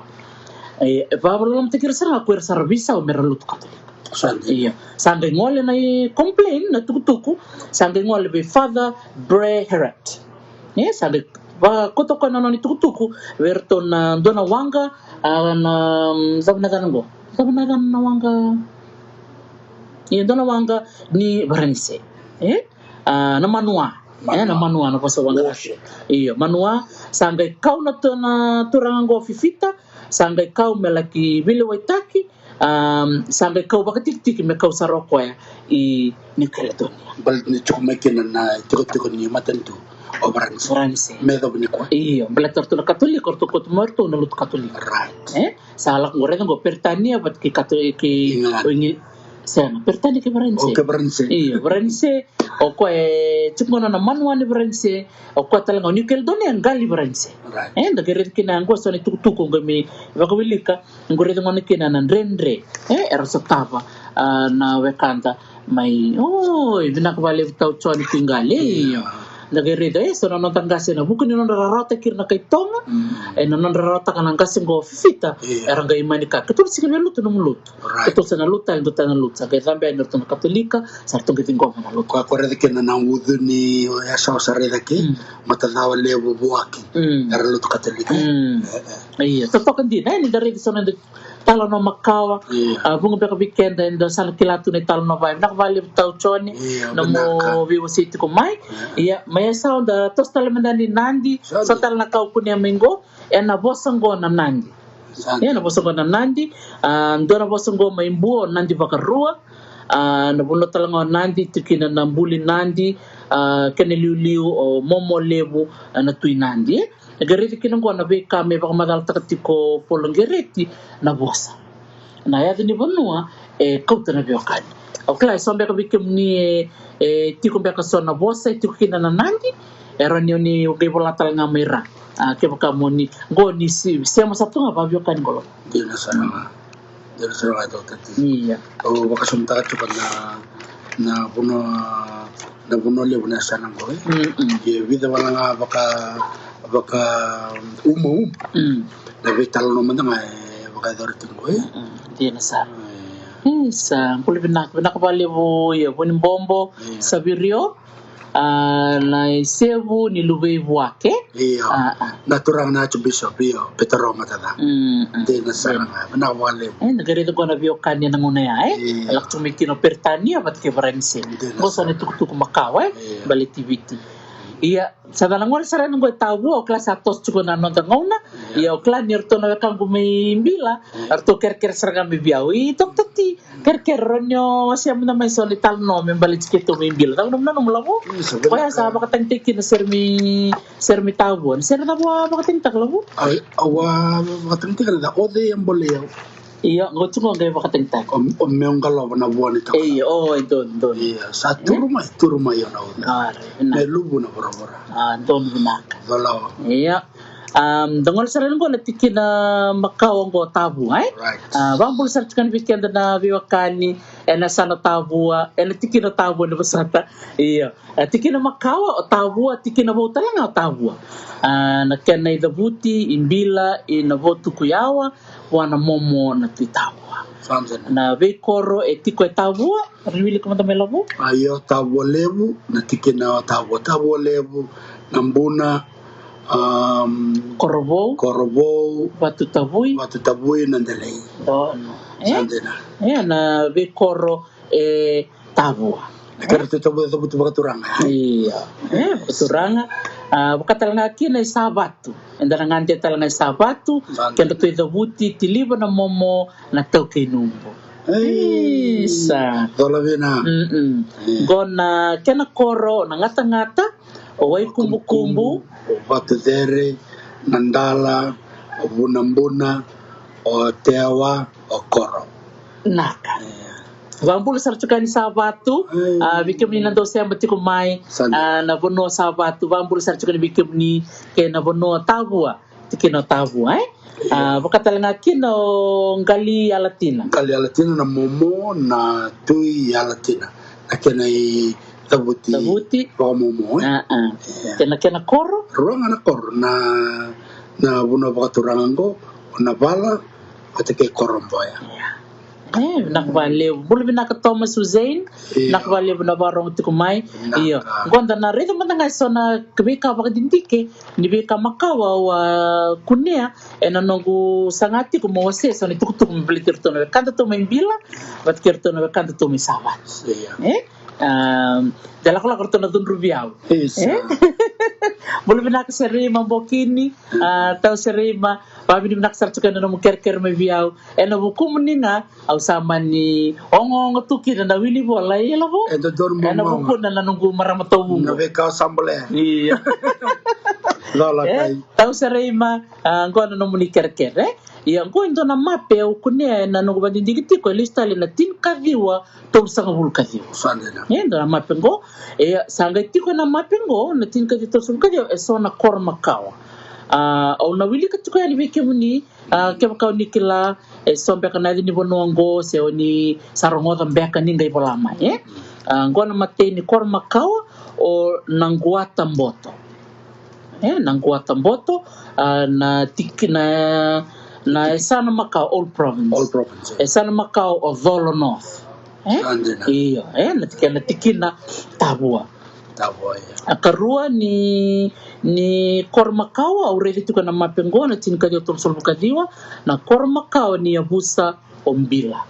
E, e vakalolomataki ira sara ga ko ira sa ra veisau me ra lotu Katolika. Sa qai. Ia. Sa qai gole na i complain, na tukutuku, sa qai gole vei Father Bre Heret. E, sa qai vakauta o koya na nona itukutuku vei iratou na dua na waqa, a, na, mm, cava na yacana qo? Cava na yacana na waqa? Ia, dua na waqa ni Varanise. E? A, na manua. E, na manua, na vosa waqa. Io, manua. Sa qai kau na tu-, na turaga qo Fifita, sa qai kau me laki veilewaitaki, a, sa qai kau vakatikitiki me kau sara o koya i New Caledonia. Baleta ni tiko mai kina na tikotiko ni matanitu o Varanise. Varanise. Me yacova ni koya. Io, baleta o ratou na Katolika, o ratou kauta mai o ratou na lotu Katolika. Right. E? Sa lako qo, raica qo, Peritania vata kei Kato-, kei England. O England. Sega, Peritania kei Varanise. O kei Varanise. Io, Varanise. O koya e tiko gona na manua ni Varanise. O koya tale ga o New Caledonia e qali Varanise. Right. E, da qai raica kina qo so na itukutuku qo me vakawilika. Qo raica gona kina na dredre. E, era sotava, a, na wekada mai. Oi, vinaka vakalevu tau Joni Kuiqali. Io. Da qai raica, e, so na noda qase ena vuku ni nodra rarawataki ira na kai Toga. Mm. E, na nodra rarawataka na qase qo fifita. Io. Era qai mani ka. Katolu sika vei lutu nomu lutu. Right. Katolu sa na lutu tale, dua tale na lutu. Sa qai cabe yani ratou na Katolika, sa ratou qai ciqoma na lutu. Koya ko raica kina na ucu ni yasayasa raica kei, mm, Matacawa Levu Vuaki. Mm. Era lutu Katolika. Mm. E, e. Ia, totoka dina, e, ni da raica so na da italanoa makawa. Ia. A, vuqa beka vei keda eda sa na kila tu na italanoa vaya. Vinaka vakalevu tau Joni. Ia, nomu vinaka. Veiwasei tiko mai. Ia. Ia, mai e sa da toso tale mada ni Nadi. Sa so tale na ka au kunea mai qo. Ena vosa qo na Nadi. Sa. Ena vosa qo na Nadi. A, dua na vosa qo mai Bua, Nadi Vakarua. A, na vanua tale ga o Nadi, tiko kina na Buli Nadi, a, kena liuliu o Momo Levu, a, na Tui Nadi. E qai raica kina qo na veika me vakamacalataka tiko o Polo Qereti na vosa. Na yaca ni vanua e kauta na veiwekani. Au kila e so beka vei kemuni e, e tiko beka so na vosa e tiko kina na Nadi, e rawa ni o ni qai vola tale ga mai ra. A, kevaka mo ni, qo ni si, sema sa tu ga vaveiwekani qo. Dina sara ga. Dina sara ga, Doctor T. Ia. Au vakasamataka tiko na, na vanua, na vanua levu na yasana qo, e? Mm-mm. E vica wale ga vaka, vaka uma uma. Mm. Na veitalanoa mada ga e vakayacori tiko qo, e? Mm-mm. Dina sara. Ia. Isa, bula vinaka, vinaka vakalevu, ia, Vunibobo, ia, Savirio. A, na isevu ni luvei Vuake. Io. A, a. Na turaga na Archbishop, io, Petero Mataca. Mm, mm. Dina sara ga, vinaka vakalevu. E, na qai raica qo na veiwekani ena gauna ya, e? Io. E lako tu mai kina o Peritania vata kei Varanise. Dina sara. Qo so na itukutuku makawa, e? Io. Baleti Viti. Ia, sa da na gole sara yani qo e Tavua, o kila sa toso tiko na noda gauna. Io. Ia, o kila ni ratou na wekaqu mai Bila, io, ratou kerekere sara ga mai vei au. I Doctor T, kerekere, rawa ni o wasea mada mai so na italanoa me baleti keitou mai Bila. Cava na nomu nanuma, Lavo? Isa, vinaka. Koya sa vakatagitaki kina sere mai, sere mai Tavua. Ni sere cava o a vakatagitaka, Lavo? Au a vakatagitaka na O Cei e Bolei Au. Io, qo tu qo qai vakatagitaka. O, o Meu Qalova na Vua ni Toka. Io, o, e donu, donu. Io, sa turu mai, turu mai o na O Cei. A, right, vinaka. Me luvu na voravora. A, donu, vinaka. Donu, Lavo. Io. Am, da gole sara yani qo na tikina makawa qo o Tavua, e? Right. A, vakabula sara tiko yani vei keda na veiwekani ena yasana o Tavua, ena tikina o Tavua ni vosota. Io. A, tikina makawa o Tavua, tikina vou tale ga o Tavua. A, na kena icavuti i Bila, i Navotukuyawa, vua na Momo na Tui Tavua. Sa dina. Na veikoro e tiko e Tavua, ra wilika mada mai, Lavo. A, io, Tavua Levu, na tikina o Tavua, Tavua Levu, Nabuna, am, Korovou. Korovou. Vatutavui. Vatutavui, Nadelei. Donu. Sa dina. E, na veikoro e Tavua. Na kena, e, Tavua, Tavua tu vakaturaga. Io. E, vakaturaga. A, vaka tale ga kina i Savatu. Eda na gade tale ga i Savatu. Sa dina. Kedratou icavuti, Tiliva, na Momo, na Taukeinubu. Ei. Isa. Cola vina. Mm-mm. E. Qo na kena koro, na Gatagata, o Waikubukubu, o Vatucere, Nadala, o Vunabuna, o Tewa, o Koro. Naka. E. Vakabula sara tiko yani Savatu, e, a, vei kemuni na dau sema tiko mai, sa dina, a, na vanua o Savatu, vakabula sara tiko yani vei kemuni kei na vanua o Tavua. Tikina o Tavua, e? Io. A, vaka tale ga kina o Qalialatina. Qalialatina, na Momo, na Tui Yalatina. Na kena icavuti. Cavuti. Vakamomo, e? A, a. Io. Kena, kena koro? Rua ga na koro, na, na vanua vakaturaga qo, o Navala, vata kei Koroboya. Io. E, vinaka vakalevu. Bula vinaka Thomas Hussein. Io. Vinaka vakalevu na vakarogo tiko mai. Vinaka. Io. Qo da na raica mada ga e so na veika vakadidike ni veika makawa au a kunea ena noqu saga tiko meu wasea e so na itukutuku me baleti iratou na wekadatou mai Bila vata kei iratou na wekadatou mai Savatu. Io. E? A, da lakolako ratou na cudruvi au. Isa. E? Bula vinaka Sereima Bokini, a, tau Sereima, vakavinavinaka sara tiko ena nomu kerekere mai vei au. Ena vukumuni ga, au sa mani ogaoga tu kina na wili vola, e Lavo? E dodonu mo ogaoga. Ena vukuna na noqu marama tauvuqo. Na veika au sa bolea. Io. Cola, e, kai. Tau Sereima, a, qo na nomuni kerekere. Ia qo e dua na mape au kunea ena noqu vadidike tiko e lesu tale na tinikaciwa tolusagavulu kaciwa. Sa dina. E dua na mape qo, e sa qai tiko ena mape qo na tinikaciwa tolusagavulu kaciwa e so na koro makawa. A, au na wilika tiko yani vei kemuni, a, kevaka o ni kila e so beka na yaca ni vanua qo, se o ni sa rogoca beka ni qai vola mai, e? A, qo na matai ni koro makawa o Naquata Boto. E, Naquata Boto, a, na tiki na, na yasana makawa, Old Province. Old Province, e. Yasana makawa o Colo North. E? Sa dina. Io, e, na tiki, na tikina Tavua. Tavua, ia. A karua ni, ni koro makawa au raica tiko ena mape qo na tinikaciwa tolusagavulu kaciwa, na koro makawa ni yavusa o Bila.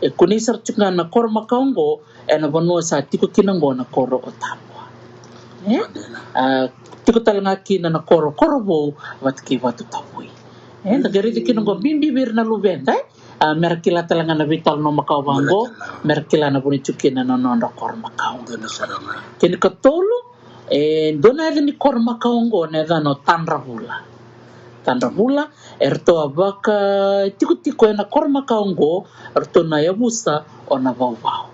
E kunei sara tiko ga na koro makawa qo ena vanua sa tiko kina qo na koro o Tavua. E? Sa dina. A, tiko tale ga kina na koro Korovou vata kei Vatutavui. E, da qai raica kina qo bibi vei ira na luveda, e? A, mera kila tale ga na veitalanoa makawa vaqo, mera kila na vanua e tiko kina na nodra koro makawa. Dina sara ga. Kena ikatolu, e dua na yaca ni koro makawa qo na yacana o Tadravula. Tadravula, eratou a vakatikotiko ena koro makawa qo eratou na yavusa o Navauvau.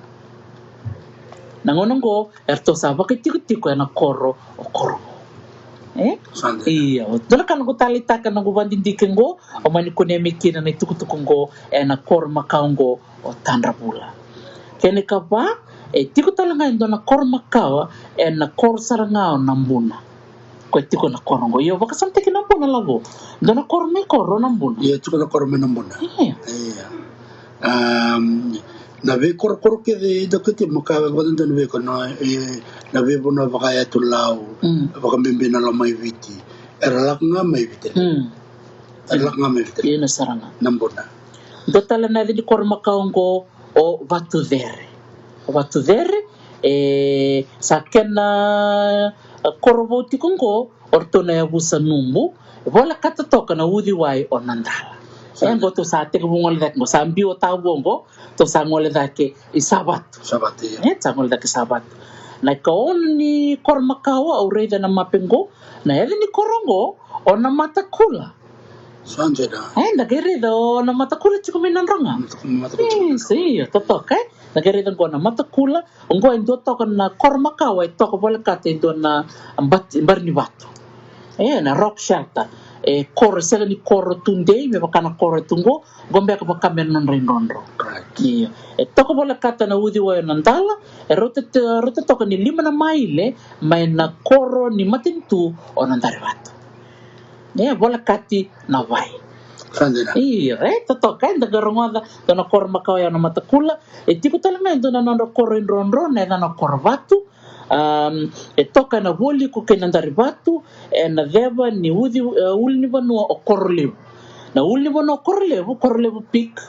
Na gauna qo eratou sa vakaitikotiko ena koro o Korovou. E? Sa dina. Ia, dua na ka noqu taleitaka, noqu vadidike qo, au mani kunea mai kina na itukutuku qo ena koro makawa qo o Tadravula. Kena ikava, e tiko tale ga e dua na koro makawa ena koro sara ga o Nabuna. Ko e tiko na koro qo. Io, vakasamataki Nabuna, Lavo. Dua na koro mai koro Nabuna. Io, tiko na koro mai Nabuna. Ia. Ia. Am, na veikorokoro kece e dakuti makawa vakadodonu vei koya na, e, na veivanua vakayatu Lau, mm, vakabibi na Lomaiviti. Era lako ga mai Viti. Mm. Era lako ga mai Viti. Io, na sara ga. Nabuna. Dua tale na yaca ni koro makawa qo o Vatucere. O Vatucere, e, sa kena, e, koro vou tiko qo, o ratou na yavusa Nubu, volekata toka na uciwai o Nadala. E, qo tou sa tekivu gole cake qo, sa biu o Tavua qo, tou sa gole cake i Savatu. Savatu, ia. E, sa gole cake i Savatu. Na ikaono ni koro makawa au raica na mape qo, na yaca ni koro qo o Namatakula. Sa dina. E, da qai raica o Namatakula tiko mai Nadroga. Namatakula tiko mai Nadroga. Io, totoka, e. Da qai raica qo Namatakula, qo e dua toka na koro makawa e toka volekata e dua na bat-, bari ni vatu. E, na rock shelter. E, koro, sega ni koro tudei, me vaka na koro e tu qo, qo beka vaka me nodra idrodro. Correct. Io. E toka volekata na uciwai o Nadala, e rauta, rauta toka ni lima na maile mai na koro ni matanitu o Nadarivatu. E, volekati na wai. Sa dina. Io, e, totoka, e, da qai rogoca, dua na koro makawa ya o Namatakula, e tiko tale ga e dua na nodra koro idrodro, na yacana o Korovatu, am, e toka ena vualiku kei Nadarivatu, ena ceva ni uci, e, ulunivanua o Korolevu. Na ulunivanua o Korolevu, Korolevu Peak,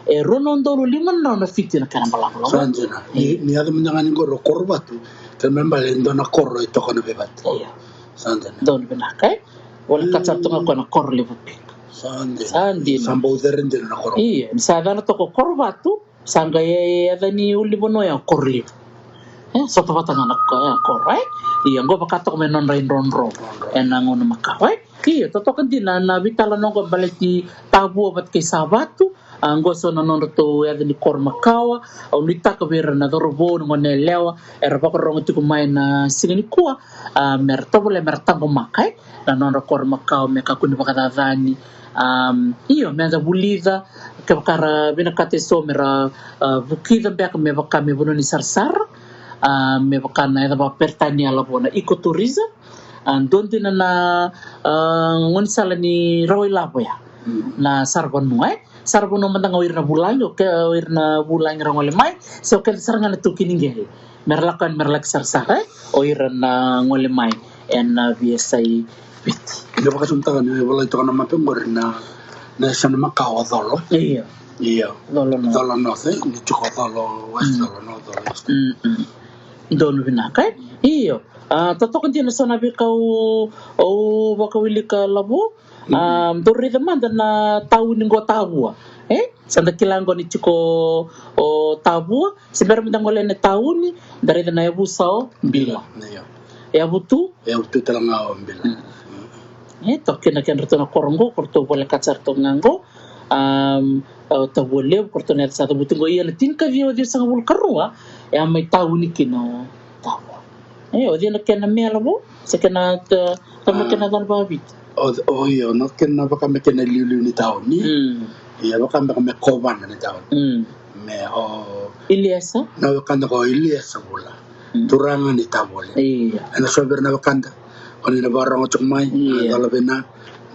e rua na udolu lima na drau na fiti na kena balavu. Sa dina. Ni, ni yaco mada ga ni qori o Korovatu, kena ibalebale e dua na koro e toka na veivatu. Io. Sa dina. Donu vinaka, e? Volekata sara tu ga o koya na Korolevu Peak. Sa dina. Sa dina. Sa bau cere dina na koro. Io, ni sa yacana toka o Korovatu, sa qai yaca ni ulunivanua ya o Korolevu. E, sota vata ga na ko-, e, koro, e? Ia, qo vaka toka me nodra idrodro ena gauna makawa, e? Io, totoka dina na veitalanoa qo baleti Tavua vata kei Savatu. A, qo so na nodratou yaca ni koro makawa. Au nuitaka vei ira na cauravou, na gone yalewa era vakarorogo tiko mai na siga nikua, a, mera tovolea mera taqomaka, e, na nodra koro makawa me kakua ni vakacacani. Am, io, meda vulica, kevaka ra vinakata eso mera, a, vukica beka me vaka me vanua ni sarasara, a, me vaka na yaca vakaperitania, Lavo, na ecotourism. A, dua dina na, a, gaunisala ni rawa ilavo ya. Mm. Na saravanua, e? Saravanua mada ga o ira na vulagi, o ke-, o ira na vulagi ra gole mai, se o kece sara ga na taukei ni qele. Mera lako yani, mera laki sarasara, e? O ira na gole mai ena, a, veiyasai Viti. Ni vakasamataka ni volai toka na mape qori na, na yasana makawa o Colo. Io. Io. Colo North. Colo North, e? Ni tiko Colo West, mm, Colo North, Colo East. Mm, mm. Donu vinaka, e? Io. A, totoka dina so na veika au, au vakawilika, Lavo. Mhm. A, dou raica mada na tauni qo Tavua. E? Sa da kila qo ni tiko o Tavua. Se bera mada gole na tauni, da raica na yavusa o Bila. Bila, io. Yavutu? Yavutu tale ga o Bila. Mm. Mm. E toka kina kedratou na koro qo, ko ratou volekata sara toka ga qo. Am, o Tavua Levu, ko ratou na yaca sa cavuti qo. Ia na tinikaciwa ciwasagavulu karua e a mai tauni kina o Tavua. E o cei na kena mela vou? Se kena ta, ta me kena cana vakaviti. O, o io, na kena vaka me kena liuliu ni tauni. Mm. Ia vaka me, me kovana ni tauni. Mm. Me o Iliesa? Na wekada ko Iliesa Vula. Mm. Turaga ni Tavua Levu. Ia. Ena so vei ira na wekada o ni na vakarogo tiko mai, ia, a, cala vei na,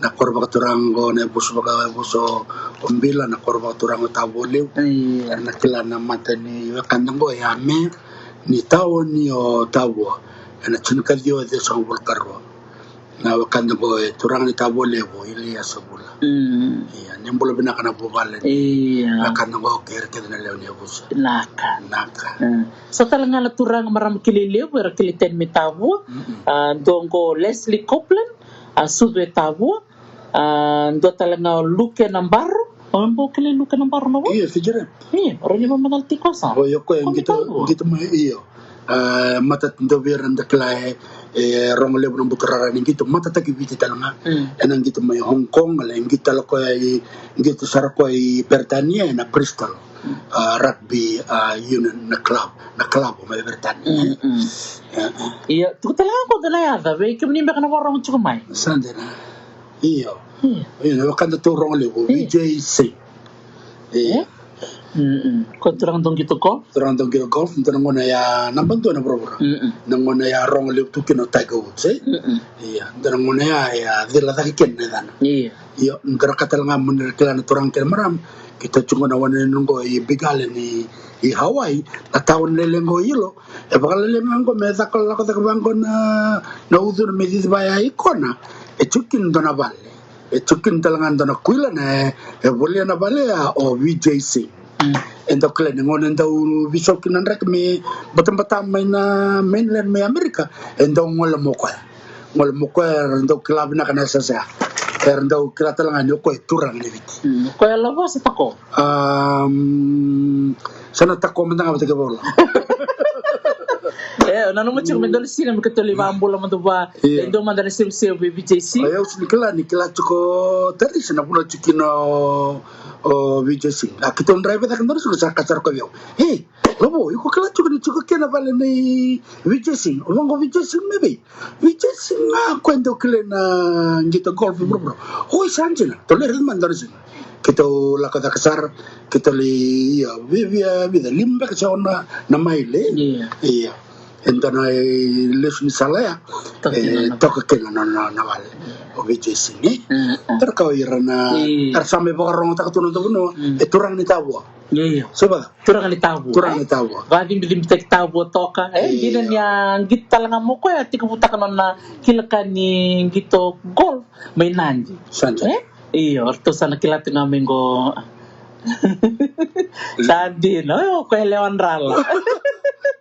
na koro vakaturaga qo, na yavusa vaka, yavusa o Bila, na koro vakaturaga o Tavua Levu. Ia. Era na kila na mata ni wekada qo, ia me ni tauni o Tavua. Ena tinikaciwa ciwasagavulu karua. Na wekada qo e turaga ni Tavua Levu, Iliesa Vula. Mm. Ia, ni bula vinaka na vuvale. Ia. Wekada qo kei ira kece na lewe ni yavusa. Naka. Naka. Mm. So tale ga na turaga marama kilai levu, era kilai tani mai Tavua. Mm-mm. A, dua qo Leslie Copeland, a, sucu e Tavua. A, dua tale ga o Luke Nabaro. O bau kilai Luke Nabaro na vou? Io, Fiji Rep. Io, o rau ni vamacala tiko sa. O io, koya e qito, qito mai, io. A, mata dau vei ira da kila e, e rogo levu na buturara ni qito, matataki Viti tale ga. Mm. Ena qito mai Hong Kong, a lai qito tale koya i, qito sara koya i Peritania, ena Bristol. Mm. A, rugby, a, union, na club, na club mai Peritania. Mm, mm. E, e. Ia, tuku tale ga qo dua na yaca vei kemuni beka na vakarogo tiko mai. Sa dina. Io. Io. Io, na wekada tou rogo levu, io. Vijay Singh. Io. E? Mm-mm. Ko turaga dau qito golf? Turaga dau qito golf, dua na gauna ya naba dua na vuravura. Mm-mm. Na gauna ya rogo levu tu kina o Tiger Woods, e? Mm-mm. Io, dua na gauna ya, ya cila cake kina na yacana. Io. Io, dua na ka tale ga mo ni ra kila na turaga kei na marama, keitou tiko na wanana qo i Big Island i, i Hawaii, na tauni lailai qo i Hilo, e vakalailai ga qo me caka lako cake vaqo na, na ucuna me cici vaya i kona, e tiko kina dua na vale. E tiko kina tale ga dua na kuila na e, e volia na vale ya o Vijay Singh. Mm. E dau kila ni gauna e dau veisau kina na draki me batabata mai na mainland mai Amerika, e dau gole mai o koya. Gole mai o koya, era dau kila vinaka na yasayasa ya. Era dau kila tale ga ni o koya e turaga ni Viti. Mm. O koya lavo se tako? Am, sa na tako mada ga vata kei Vaula. E, o nanuma tiko me dua na siga me keitou lai vakabula mada vua. Io. E dua mada na sevusevu vei Vijay Singh. O yau sega ni kila ni kila tiko Tarisa na vanua tiko kina o, o Vijay Singh. A keitou draiva cake dua na siga sa kaya sara o koya vei au, "E, lavo, iko kila tiko ni tiko kina vale nei Vijay Singh? O vaqo Vijay Singh me vei?" Vijay Singh ga o koya dau kilai na qito golf vuravura. Oi, sa dina. Tou lai raica mada dua na siga. Keitou lako cake sara, keitou lai, ia, via, via, vica, lima beka se ono na, na maile. Ia. Ia. E dua na, e, lesu ni sala ya. Toka kina na, e, toka kina na, na, na vale. Ia. O Vijay Singh, e? Mm, mm. Tara ka o ira na, ia, era sa mai vakarogotaka tu na noda vanua, mm, e turaga ni Tavua. Ia, ia. Se vaka? Turaga ni Tavua, turaga, e? Ni Tavua. Vakacibicibitaki Tavua toka, e? Ia. Dina ni a qito tale ga mai o koya, a tekivutaka na nona kila ka ni qito golf mai Nadi. Sa dina. E? Io, o ratou sa na kila tu ga mai qo. Sa dina, o koya lewa drala.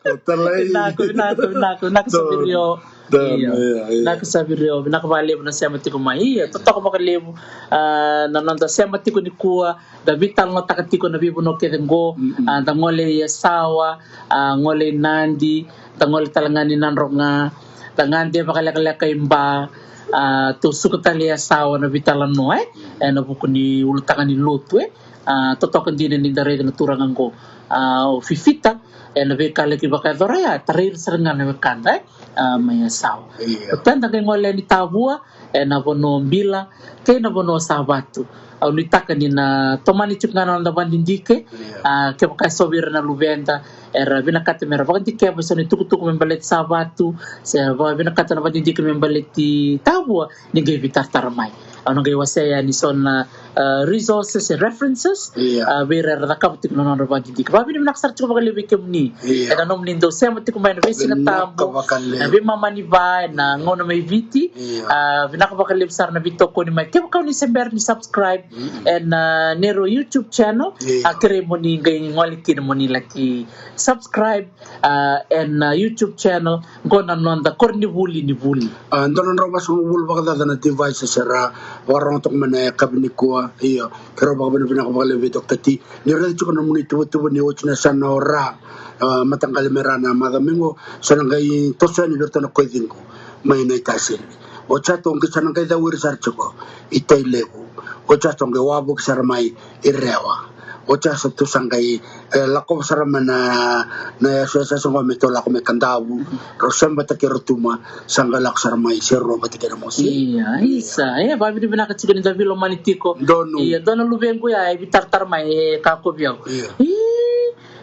Ko talai. Vinaka, vinaka, vinaka, vinaka Saverio. Io. Io, io. Vinaka Saverio, vinaka vakalevu na sema tiko mai. Io, totoka vakalevu, a, na noda sema tiko nikua, da veitalanoataka tiko na veivanua kece qo, mm-mm, a, da gole i Yasawa, a, gole i Nadi, da gole tale ga ni Nadroga, da gade vakalekaleka i Ba, a, tou suka tale i Yasawa na veitalanoa, e, ena vuku ni ulutaga ni lotu, e. A, totoka dina ni da raica na turaga qo, a, o Fifita, ena veika laki vakayacora ya, tarai ira sara ga na wekada, e, a, mai Yasawa. Io. Oti ya da qai gole yani Tavua, ena vanua o Bila kei na vanua o Savatu. Au nuitaka ni na tomani tiko ga na noda vakadidike. Io. A, kevaka e so vei ira na luveda era vinakata me ra vakadikeva e so na itukutuku me baleti Savatu, se va-, vinakata na vakadidike me baleti Tavua, ni qai veitaratara mai. Au na qai wasea yani so na, a, resources and references, io, a, vei ira era cakava tiko na nodra vakadidike. Vakavinavinaka sara tiko vakalevu vei kemuni, io, ena nomuni dau sema tiko mai ena veisiga tabu, vinaka vakalevu, na veimama ni va ena gauna mai Viti. Io. A, vinaka vakalevu sara na veitokoni mai. Kevaka o ni se bera ni subscribe, mm-mm, ena, a, neirau YouTube channel, io, a, kerei mo ni qai gole kina mo ni laki subscribe, a, ena, a, YouTube channel, qo na noda koronivuli ni vuli. A, dua na drau vasagavulu vakacaca na devices era vakarogo toka mai na yakavi nikua. Io, keirau vakavinavinaka vakalevu vei Doctor T. Ni raica tiko na nomuni tuvatuva ni oti na yasana o Ra, a, mataqali me Ra na macawa mai qo, sa na qai toso yani vei iratou na koici qo mai Naitasiri. Oti sa tu qai sa na qai cawiri sara tiko i Tailevu. Oti sa tu qai wavoki sara mai i Rewa. Oti sa tu sa qai, e, lakova sara mai na, na yasayasa qo me tou lako mai Kadavu. Rau sema vata kei Rotuma, sa qai lako sara mai Serua vata kei Ramosi. Ia, isa. E, vavinavinaka tiko ni da veilomani tiko. Donu. Ia, dua na luvequ ya e veitaratara mai, e, ka kovi au. Ia. I,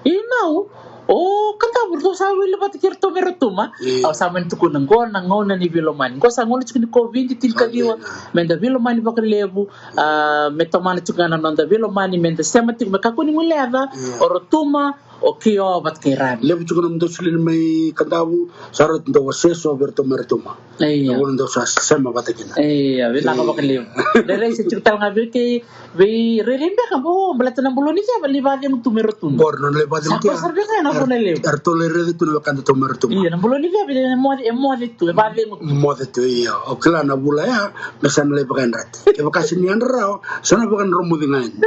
i nau. O Kadavu, ratou sa wili vata kei ratou mai Rotuma. Ia. Au sa mani tukuna, qo na gauna ni veilomani. Qo sa gauna tiko ni COVID tinikaciwa. Ia. Me da veilomani vakalevu. A, me tomana tiko ga na noda veilomani, me da sema tiko, me kakua ni guileca. Ia. O Rotuma, o Kio vata kei Rani. Levu tiko na nomudou solia mai Kadavu, sa rauta dou wasea so vei ratou mai Rotuma. Ia. Na gauna dou sa sema vata kina. Ia, vinaka vakalevu. Rairai se tiko tale ga vei kei, vei rairai beka, o, baleta na bulou ni ceva lai vacegu tu mai Rotuma. Qori na lai vacegu tu. Sa qori sara beka na vuna levu. Eratou lai raica tu na wekadatou mai Rotuma. Ia, na bulou ni ceva e moce, e moce tu, e vacegu tu. Moce tu, ia. O kila na vula ya, me sa na lai vakayadrati. Kevaka se ni yadra rawa, sa na vakadromuci ga yani.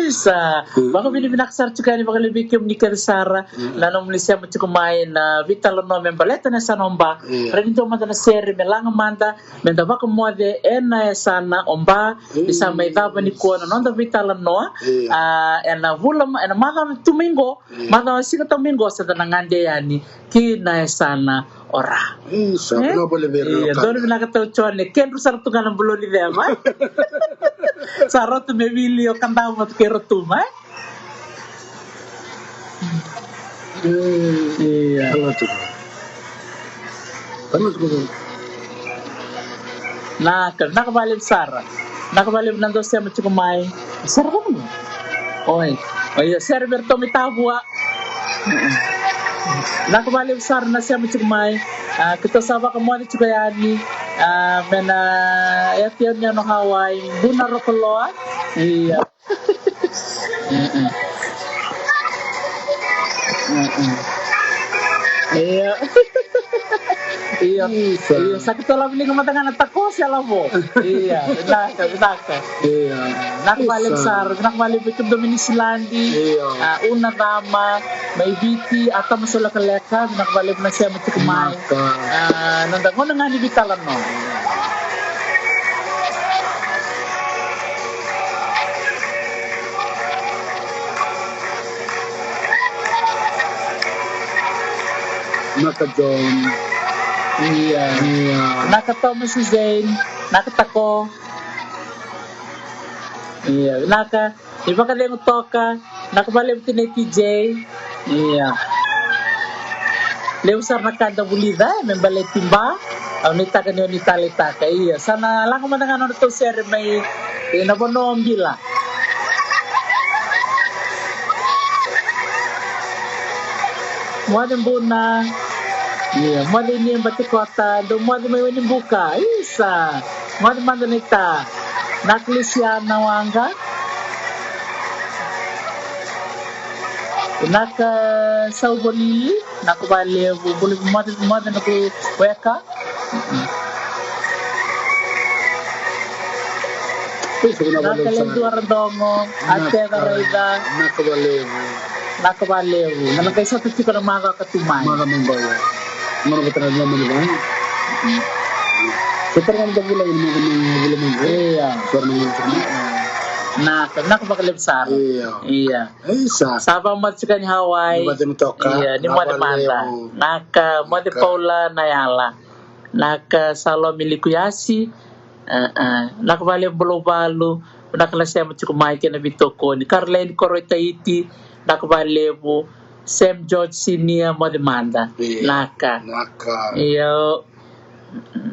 Isa. Mm. Vakavinavinaka sara tiko yani vakalevu vei kemuni kece sara. Mm. Na nomuni sema tiko mai na veitalanoa me baleta na yasana o Ba. Mm. Rawa ni dua mada na sere me laga mada, me da vakamoce ena yasana o Ba. Mm. Ni sa mai cava nikua na noda veitalanoa. Mm. A, ena vula ma-, ena macawa tu mai qo. Mm. Macawa siga tu mai qo sa da na gade yani ki na yasana o Ra. Mm, sa, e? Vinaka vakalevu. Ia, donu vinaka tau Jone, kedru sara tu ga na bulou ni ceva. Sa rauta me wili o Kadavu vata kei Rotuma, e? Mm. Ia. Vinaka tu ga. Vinaka tu ga. Naka, vinaka vakalevu sara. Vinaka vakalevu na dau sema tiko mai. Sara vakalevu. Oi. Oi, sere vei ratou mai Tavua. Vinaka vakalevu sara na sema tiko mai. A, keitou sa vakamoce tiko yani. A, mai na yatu yanuyanu Hawaii. Buna Rokoloa. Ia. Mm-mm. Mm-mm. Ia. Ia. Isa. Ia, sa keitou lako liga mada ga na takosi a lavo. Ia, vinaka, vinaka. Ia. Vinaka vakalevu sara, vinaka vakalevu vei kemudou mai Niusiladi. Ia. A, Una Cama, mai Viti, a Tama Saulekaleka, vinaka vakalevu na sema tiko mai. Vinaka. A, noda gauna ga ni veitalanoa. Naka John. Ia. Ia. Naka Thomas Hussein. Naka Tako. Ia. Naka. Ni vakacegu toka, vinaka vakalevu tinai T J. Ia. Levu sara na ka da vulica, e, me baleti Ba, au nuitaka ni o ni taleitaka. Ia, sa na laga mada ga na nodratou sere mai, e, na vanua o Bila. Moce Buna. Ia, moce i Niba Tikota, dou moce mai Wainibuka. Isa. Moce mada na ita. Naka Lusiana Waqa. Naka Sauvolili. Naka valevu. Bula moce, moce na ku weka. Naka Ledua Radogo. Naka. Ateca Raica. Naka valevu. Naka valevu. Na qai sota tiko na macawa ka tu mai. Macawa mai qo, ia. Macawa vata na loma ni vale. Sa tara ga na vula, na macawa mai vula mai qo. Ia. Sa tara na macawa tiko mai. Naka, naka vakalevu sara. Ia. Ia. Isa. Sa vakamoce tiko ni Hawaii. Ni moce ni toka. Ia, ni moce mada. Naka, moce Paula na yala. Naka Salome Likuyasi. A, a. Naka valevu Buluvalu. Naka na sema tiko mai kei na veitokoni. Caroline Koroitaiti. Naka valevu. Sam George Senior, moce mada. Ia. Naka. Naka. Io.